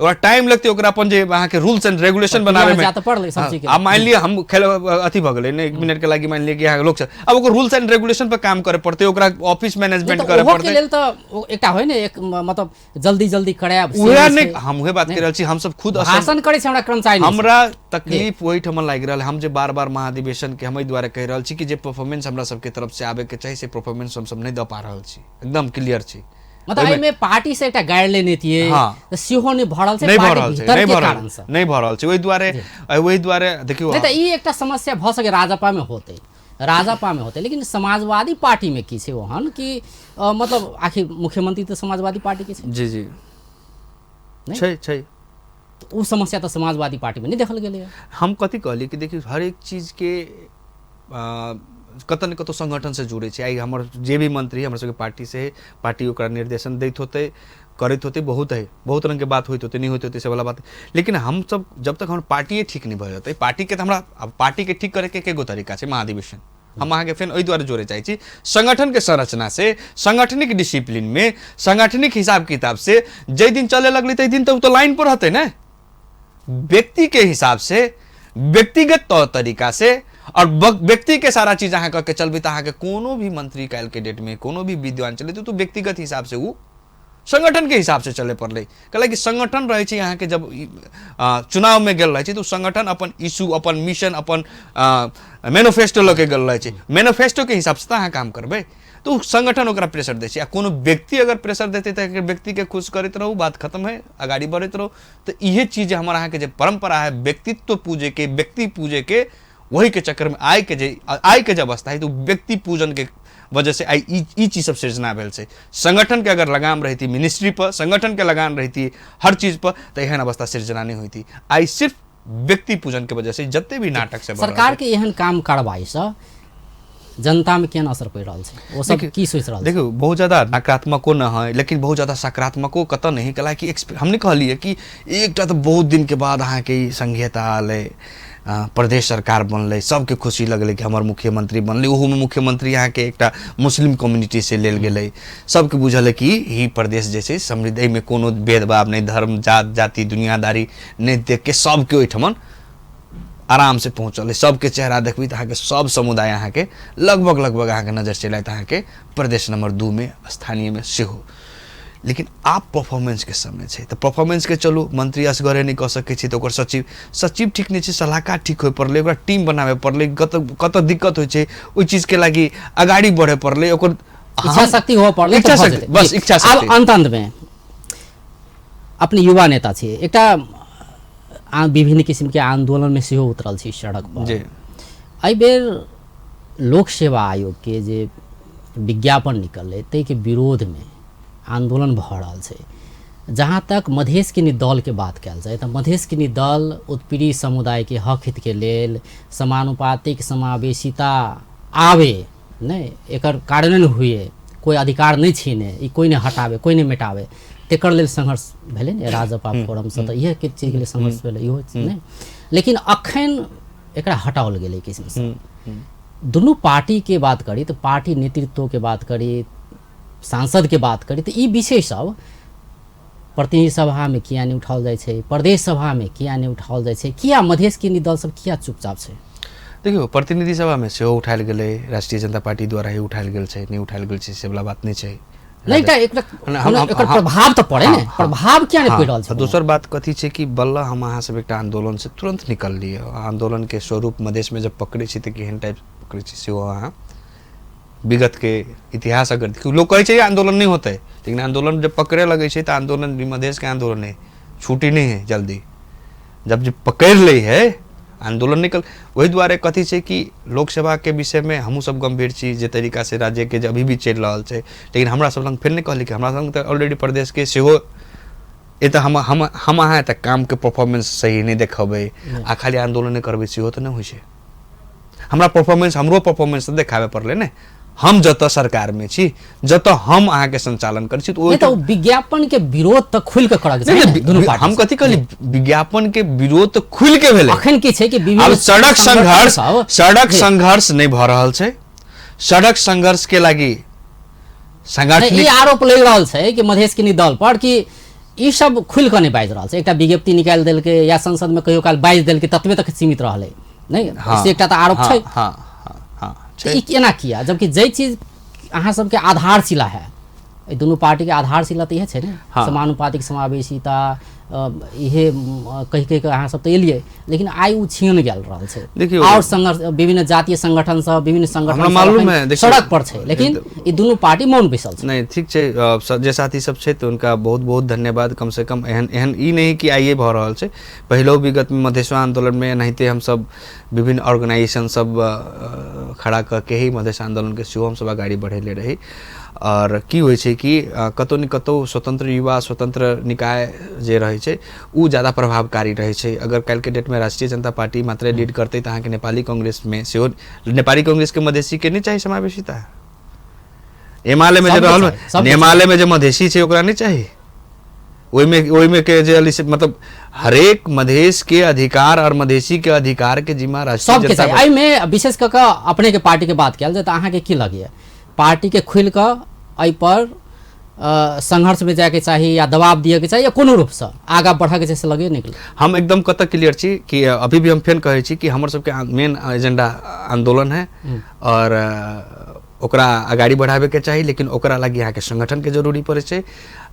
ओकरा टाइम लगतै, ओकरा अपन जे अहाँके रूल्स एंड रेगुलेशन बनाबे में। आब मान लिअ हम खेल अथी भऽ गेलै ने एक मिनट के लागि, मान लिअ कि अहाँके लोक आब ओकर रूल्स एंड रेगुलेशन पर काम करे पड़तै, ओकरा ऑफिस मैनेजमेंट करे पड़तै। लेल तऽ एकटा होइ ने एक मतलब जल्दी जल्दी करायब, उहे नहि। हम उहे बात कहि रहल छी, हम सब खुद भाषण करै छी, हमरा कर्मचारी हमरा तकलीफ ओहिठाम लागि रहल। हम जे बार बार महाधिवेशन के हम एहि दुआरे कहि रहल छी कि जे परफॉर्मेंस हमरा सबके तरफ से आबे के चाही से परफॉर्मेंस हम सब नहि दऽ पा रहल छी, एकदम क्लियर छी। मतलब एहिमे पार्टी से एकटा गारि लेने थिए हाँ। सेहो नहि भऽ रहल छै, नहि भऽ रहल छै, नहि भऽ रहल छै, नहि भऽ रहल छै। ओहि दुआरे, ओहि दुआरे देखियौ नहि तऽ ई एकटा समस्या भऽ सके राजपा में होतै, राजपा में होतै, लेकिन समाजवादी पार्टी में की छै ओहन कि मतलब आखिर मुख्यमंत्री तऽ समाजवादी पार्टी के छै। जी जी छै छै, ओ समस्या तऽ समाजवादी पार्टी में नहि देखल गेलै। हम कथी कहली कि देखियौ हरेक चीज के कतऽ ने कतौ संगठन से जुड़ै छै। आइ हमर जे भी मंत्री हमर सबके पार्टी से है, पार्टी ओकरा निर्देशन दैत होतै, करैत होतै, बहुत है, बहुत रंग के बात होइत होतै, नहि होइत होतै से वाला बात। लेकिन हम सब जब तक हमर पार्टिए ठीक नहि भऽ जेतै, पार्टी के तऽ हमरा आब पार्टी के ठीक करैके एके गो तरीका छै, महाधिवेशन। हम अहाँके फेर ओहि दुआरे जोड़े चाहै छी, संगठन के संरचना से, सांगठनिक डिसिप्लिन में, सांगठनिक हिसाब किताब से जाहि दिन चले लगलै ताहि दिन तऽ ओ तऽ लाइन पर रहतै ने। व्यक्ति के हिसाब से, व्यक्तिगत तौर तरीका से और व्यक्ति के सारा चीज अहाँ कऽ के चलबै तऽ अहाँके कोनो भी मंत्री काल्हि के डेट में कोनो भी विद्वान चलेतै तऽ व्यक्तिगत हिसाब से ओ संगठन के हिसाब से चले पड़लै। कहला कि संगठन रहै छै अहाँके जब चुनाव में गेल रहै छै तऽ ओ संगठन अपन इशू, अपन मिशन, अपन मैनिफेस्टो लऽ के गेल रहै छै। मैनिफेस्टो के हिसाब से तऽ अहाँ काम करबै, तऽ ओ संगठन ओकरा प्रेशर दै छै। आ कोनो व्यक्ति अगर प्रेशर देतै तऽ व्यक्तिके खुश करैत रहू, बात खत्म है, अगाडि बढ़ैत रहू। तऽ इहे चीज हमर अहाँके जे परम्परा है व्यक्तित्व पूजे के, व्यक्ति पूजे के, वही के चक्कर में आइ के जे अवस्था है तऽ ओ व्यक्ति पूजन के वजह से आइ ई चीज सब सृजना भेल छै। संगठन के अगर लगाम रहिती मिनिस्ट्री पर, संगठन के लगाम रहिती हर चीज पर, तऽ एहन अवस्था सृजना नहीं होती। आइ सिर्फ व्यक्ति पूजन के वजह से जते भी नाटक से सरकार के एहन काम कार्रवाई से जनता में केना असर पड़ि रहल छै, ओ सब की सोचि रहल छै? देखियौ, बहुत ज्यादा नकारात्मको न है, लेकिन बहुत ज्यादा सकारात्मको कतऽ नहीं। कला कि हम नहीं कहलियै कि एकटा तऽ बहुत दिन के बाद अहाँके ई संघीयता आलै, प्रदेश सरकार बनलै, सबके खुशी लगलै कि हमर मुख्यमंत्री बनलै, ओहूमे मुख्यमंत्री अहाँके एकटा मुस्लिम कम्युनिटी से लेल गेलै। सबके बुझल है कि ई प्रदेश जे छै समृद्ध, एहिमे कोनो भेदभाव नहि, धर्म जात जाति दुनियादारी नहि देख के सबके ओहिठमन आराम से पहुँचल है। सबके चेहरा देखबी तऽ अहाँके सब समुदाय अहाँके लगभग लगभग अहाँके नजर चलि आयत अहाँके प्रदेश नंबर 2 में स्थानीय में सेहो। लेकिन आब परफॉर्मेंस के समय छै, तऽ परफॉर्मेंस के चलू मंत्री असगरे नहि कऽ सकै छै, तऽ ओकर सचिव ठीक नहि छै, सलाहकार ठीक होय पड़लै, ओकरा टीम बनाबे पड़लै, कतऽ दिक्कत होइ छै ओहि चीज के लागि अगाडि बढ़े पड़लै, ओकर इच्छा शक्ति होय पड़लै, इच्छा शक्ति, बस इच्छा शक्ति। आब अंत अंत में अपने युवा नेता छियै, एकटा विभिन्न किसिम के आंदोलन में सेहो उतरल छी सड़क पर। एहि बेर लोक सेवा आयोग के जे विज्ञापन निकललै ताहिके विरोध में आंदोलन भऽ रहल छै। जहाँ तक मधेश किनी दल के बात कयल जाय तऽ मधेश किनी दल उत्पीड़ित समुदाय के हक हित के लेल समानुपातिक समावेशिता आवे नहि, एकर कार्यान्वयन हुए, कोई अधिकार नहीं छीने, ई कोई नहीं हटावे, कोई नहीं मिटावे, तेकर लेल संघर्ष भेलै ने राजपा फोरम से, तऽ इएह के चीजके लेल संघर्ष भेलै इहो नहि। लेकिन अखन एकरा हटाओल गेलै किसिमसँ। दुनू पार्टीके बात करी तऽ पार्टी नेतृत्वके बात करी, सांसदके बात करी, तऽ ई विषय सब प्रतिनिधि सभामे किया नहि उठाओल जाइ छै, प्रदेश सभामे किया नहि उठाओल जाइ छै, किया मधेश के दल सब किया चुपचाप छै? देखियौ, प्रतिनिधि सभामे सेहो उठायल गेलै, राष्ट्रीय जनता पार्टी द्वारा ही उठायल गेल छै, नहि उठायल गेल छै से वला बात नहि छै। नहि, एकर प्रभाव तऽ पड़ै ने, प्रभाव किया नहि पड़ि रहल छै? दोसर बात कथी छै कि बल्ला हम अहाँ सब एकटा आंदोलन से तुरंत निकललियै, आंदोलन के स्वरूप मधेश में जब पकड़ै छी तऽ केहन टाइप पकड़ै छी सेहो अहाँ विगत के इतिहास अगर देखियौ, लोग कहै छै आंदोलन नहीं होतै, लेकिन आंदोलन जब पकड़े लगै छै तऽ आंदोलन भी मधेश के आंदोलन है, छुट्टी नहीं है जल्दी, जब जे पकड़ लै है आंदोलन निकल। वही दुआरे कथी छै कि लोकसभा के विषय में हमहूँ सब गंभीर छी, जे तरीका से राज्य के जे अभी भी चलि रहल छै, लेकिन हमरा सब लग फेर नहि कहली कि हमरा लग तऽ ऑलरेडी प्रदेश के सेहो एतऽ हम अहाँ एतऽ काम के परफॉर्मेंस सही नहि देखेबै आ खाली आंदोलन करबै सेहो तऽ नहि होइ छै। हमरा परफॉर्मेंस, हमरो परफॉर्मेंस तऽ देखाबे पड़लै ने, हम जतऽ सरकार में छी, जतऽ हम अहाँके संचालन करै छी, तऽ ओ विज्ञापन के विरोध तऽ खुलि के करऽ के चाही ने, दुनू पार्टी हम कथी कहली, विज्ञापन के विरोध तऽ खुलि के भेलै। अखन की छै कि विभिन्न सड़क संघर्ष, सड़क संघर्ष नहि भऽ रहल छै, सड़क संघर्ष के लागि सांगठनिक ई आरोप लागि रहल छै कि मधेश किनी दल पर कि ई सब खुलि कऽ नहि बाजि रहल छै, एकटा विज्ञप्ति निकालि देलकै या संसद में कहियो काल बाजि देलकै ततबे तक सीमित रहलै, नहि से एकटा तऽ आरोप छै। ई केना किया, जबकि जाहि चीज अहाँ सबके आधारशिला है, एहि दुनू पार्टीके आधारशिला तऽ इएह छै ने, समानुपातिक समावेशिता, इहे कहि कहि कऽ अहाँ सब तऽ एलियै, लेकिन आइ ओ छीन गेल रहल छै। देखियौ, आओर संघर्ष विभिन्न जातीय संगठन सब, विभिन्न संगठन हमरा मालूम है, देखियौ, सड़क पर छै, लेकिन ई दुनू पार्टी मौन बैसल छै। नहि, ठीक छै, जे साथी सब छै तऽ हुनका बहुत बहुत धन्यवाद। कम से कम एहन एहन ई नहि कि आइए भऽ रहल छै, पहिलो विगत में मधेशवा आंदोलन में एनाहिते हमसब विभिन्न ऑर्गेनाइजेशन सब खड़ा कऽ के ही मधेश आंदोलन के सेहो हमसब अगाडि बढ़ेले रही। और की होइ छै कि कतौ ने कतौ स्वतंत्र युवा, स्वतंत्र निकाय जे रहै छै उ ज्यादा प्रभावकारी रहै छै। अगर काल्हिके डेटमे राष्ट्रीय जनता पार्टी मात्रे लीड करतै तऽ अहाँके नेपाली कांग्रेसमे सेहो, नेपाली कांग्रेसके मधेसीके नहि चाही समावेशिता, एमाले में जे रहल, एमाले में जे मधेसी छै ओकरा नहि चाही, ओहिमे के जे मतलब हरेक मधेश के अधिकार और मधेसी के अधिकार के जिम्मा राष्ट्रीय सबके जनता चाही। एहिमे विशेष कऽ कऽ अपने के पार्टी के बात कयल जाय तऽ अहाँके की लगैया, पार्टी के खुलि कऽ एहि पर संघर्ष में जायके चाही या दबाव दिअ के चाही या कोनो रूपसँ आगाँ बढ़ऽ के चाही, से लगैया निकल? हम एकदम कतऽ क्लियर छी कि अभी भी हम फेर कहै छी कि हमर सबके मेन एजेंडा आंदोलन है और ओकरा अगाडि बढ़ाबे के चाही, लेकिन ओकरा लागि अहाँके संगठन के जरूरी पड़ै छै।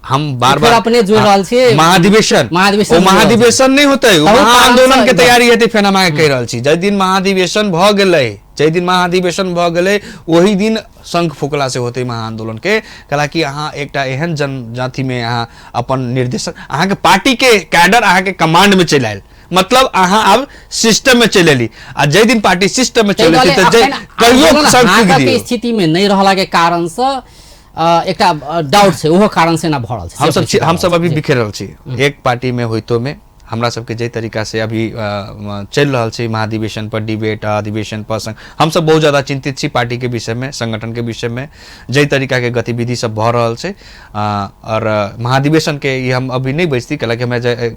हम बार फेर बार अपने जोड़ि रहल छियै। महाधिवेशन, महाधिवेशन ओ जोड़ि रहल महाधिवेशन नहि होतै, ओ तहु महाआंदोलन के कारणसँ तैयारी हेतै। फेर हम अहाँके कहि रहल छी, जाहि दिन महाधिवेशन भऽ गेलै, जाहि दिन महाधिवेशन भऽ गेलै ओहि दिन शंख फुकला से होतै महाआंदोलन के। कैलाकि अहाँ एकटा एहन जनजातिमे अहाँ अपन निर्देशन, अहाँके पार्टी के कैडर अहाँके कमांड में चलि आयल, मतलब अहाँ आब सिस्टम में चलि एली, आ जाहि दिन पार्टी सिस्टम में ताहि चलि दुआरे एतै तऽ अखन कहियो आंदोलन शंख फूकि हाँकऽके दियौ। स्थिति में नहि रहला के कारण से एकटा डाउट छै, ओहो कारण से एना भऽ रहल छै। हम सब से हम सब अभी जी। बिखेर रहल छी। एक पार्टी में होइतो में हमरा सबके जाहि तरीका से अभी चलि रहल छै महाधिवेशन पर डिबेट, अधिवेशन पर संग, हम सब बहुत ज्यादा चिंतित छी पार्टी के विषय में, संगठन के विषय में, जाहि तरीका के गतिविधि सब भऽ रहल छै। और महाधिवेशन के ई हम अभी नहि बैसती, कैलाकि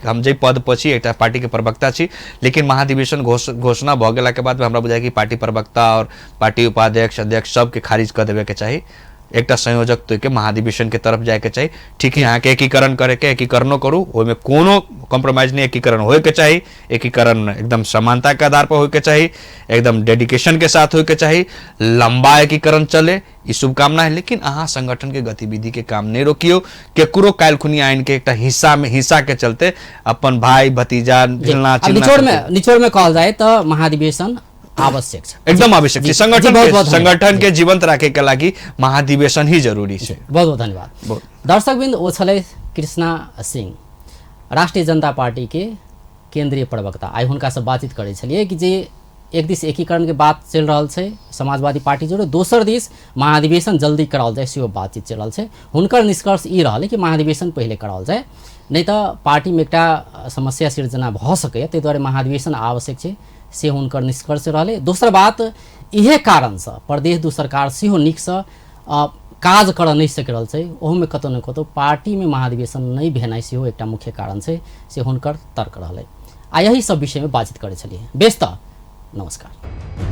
हम जाहि पद पर छी एकटा पार्टी के प्रवक्ता छी, लेकिन महाधिवेशन घोषणा भऽ गेला के बाद हमरा बुझाइ कि पार्टी प्रवक्ता और पार्टी उपाध्यक्ष अध्यक्ष सबके खारिज कऽ देबे के चाही, एकटा संयोजक तो के महाधिवेशन के तरफ जाए के चाही। ठीक है, अहाँके एकीकरण करे के, एकीकरणो करू, ओहिमे कोनो कॉम्प्रोमाइज नहीं, एकीकरण होए के चाही, एकीकरण एकदम समानता के आधार पर होए के चाही, एकदम डेडिकेशन के साथ होए के चाही, लंबा एकीकरण चले, ई शुभकामना है। लेकिन अहाँ संगठन के गतिविधि के काम नहीं रोकियो, केकरो काल्हि खुनी आइन के एकटा हिस्सा में, हिस्सा के चलते अपन भाई भतीजा जी। ढिलना अब चिलना करते। निचोड़ में कहल जाए तो महाधिवेशन आवश्यक छै। एकदम आवश्यक छै। जी, बहुत बहुत धन्यवाद। संगठन के जीवंत राखे के लागि महाधिवेशन ही जरूरी छै। बहुत बहुत धन्यवाद। बहुत। दर्शकवृन्द, ओ छलै कृष्णा सिंह, राष्ट्रिय जनता पार्टी के केंद्रीय प्रवक्ता। आइ हुनका से बातचीत करै छलियै कि जे एक दिस एकीकरण के बात चलि रहल छै, समाजवादी पार्टी जोड़ो, दोसर दिस महाधिवेशन जल्दी कराओल जाय सेहो बातचीत चलि रहल छै। हुनकर निष्कर्ष ई रहलै कि महाधिवेशन पहिले कराओल जाय, नहि तऽ पार्टीमे एकटा समस्या सिर्जना भऽ सकैए, ताहि दुआरे महाधिवेशन आवश्यक छै, से हुनकर निष्कर्ष रहलै। दोसर बात, इहे कारणसँ प्रदेश दू सरकार सेहो नीकसँ काज करऽ नहि सकि रहल छै, ओहोमे कतहु ने कतहु पार्टीमे महाधिवेशन नहि भेनाइ सेहो एकटा मुख्य कारण छै, से हुनकर तर्क रहलै। आ यही सब विषयमे बातचीत करै छलियै। बेस तऽ नमस्कार।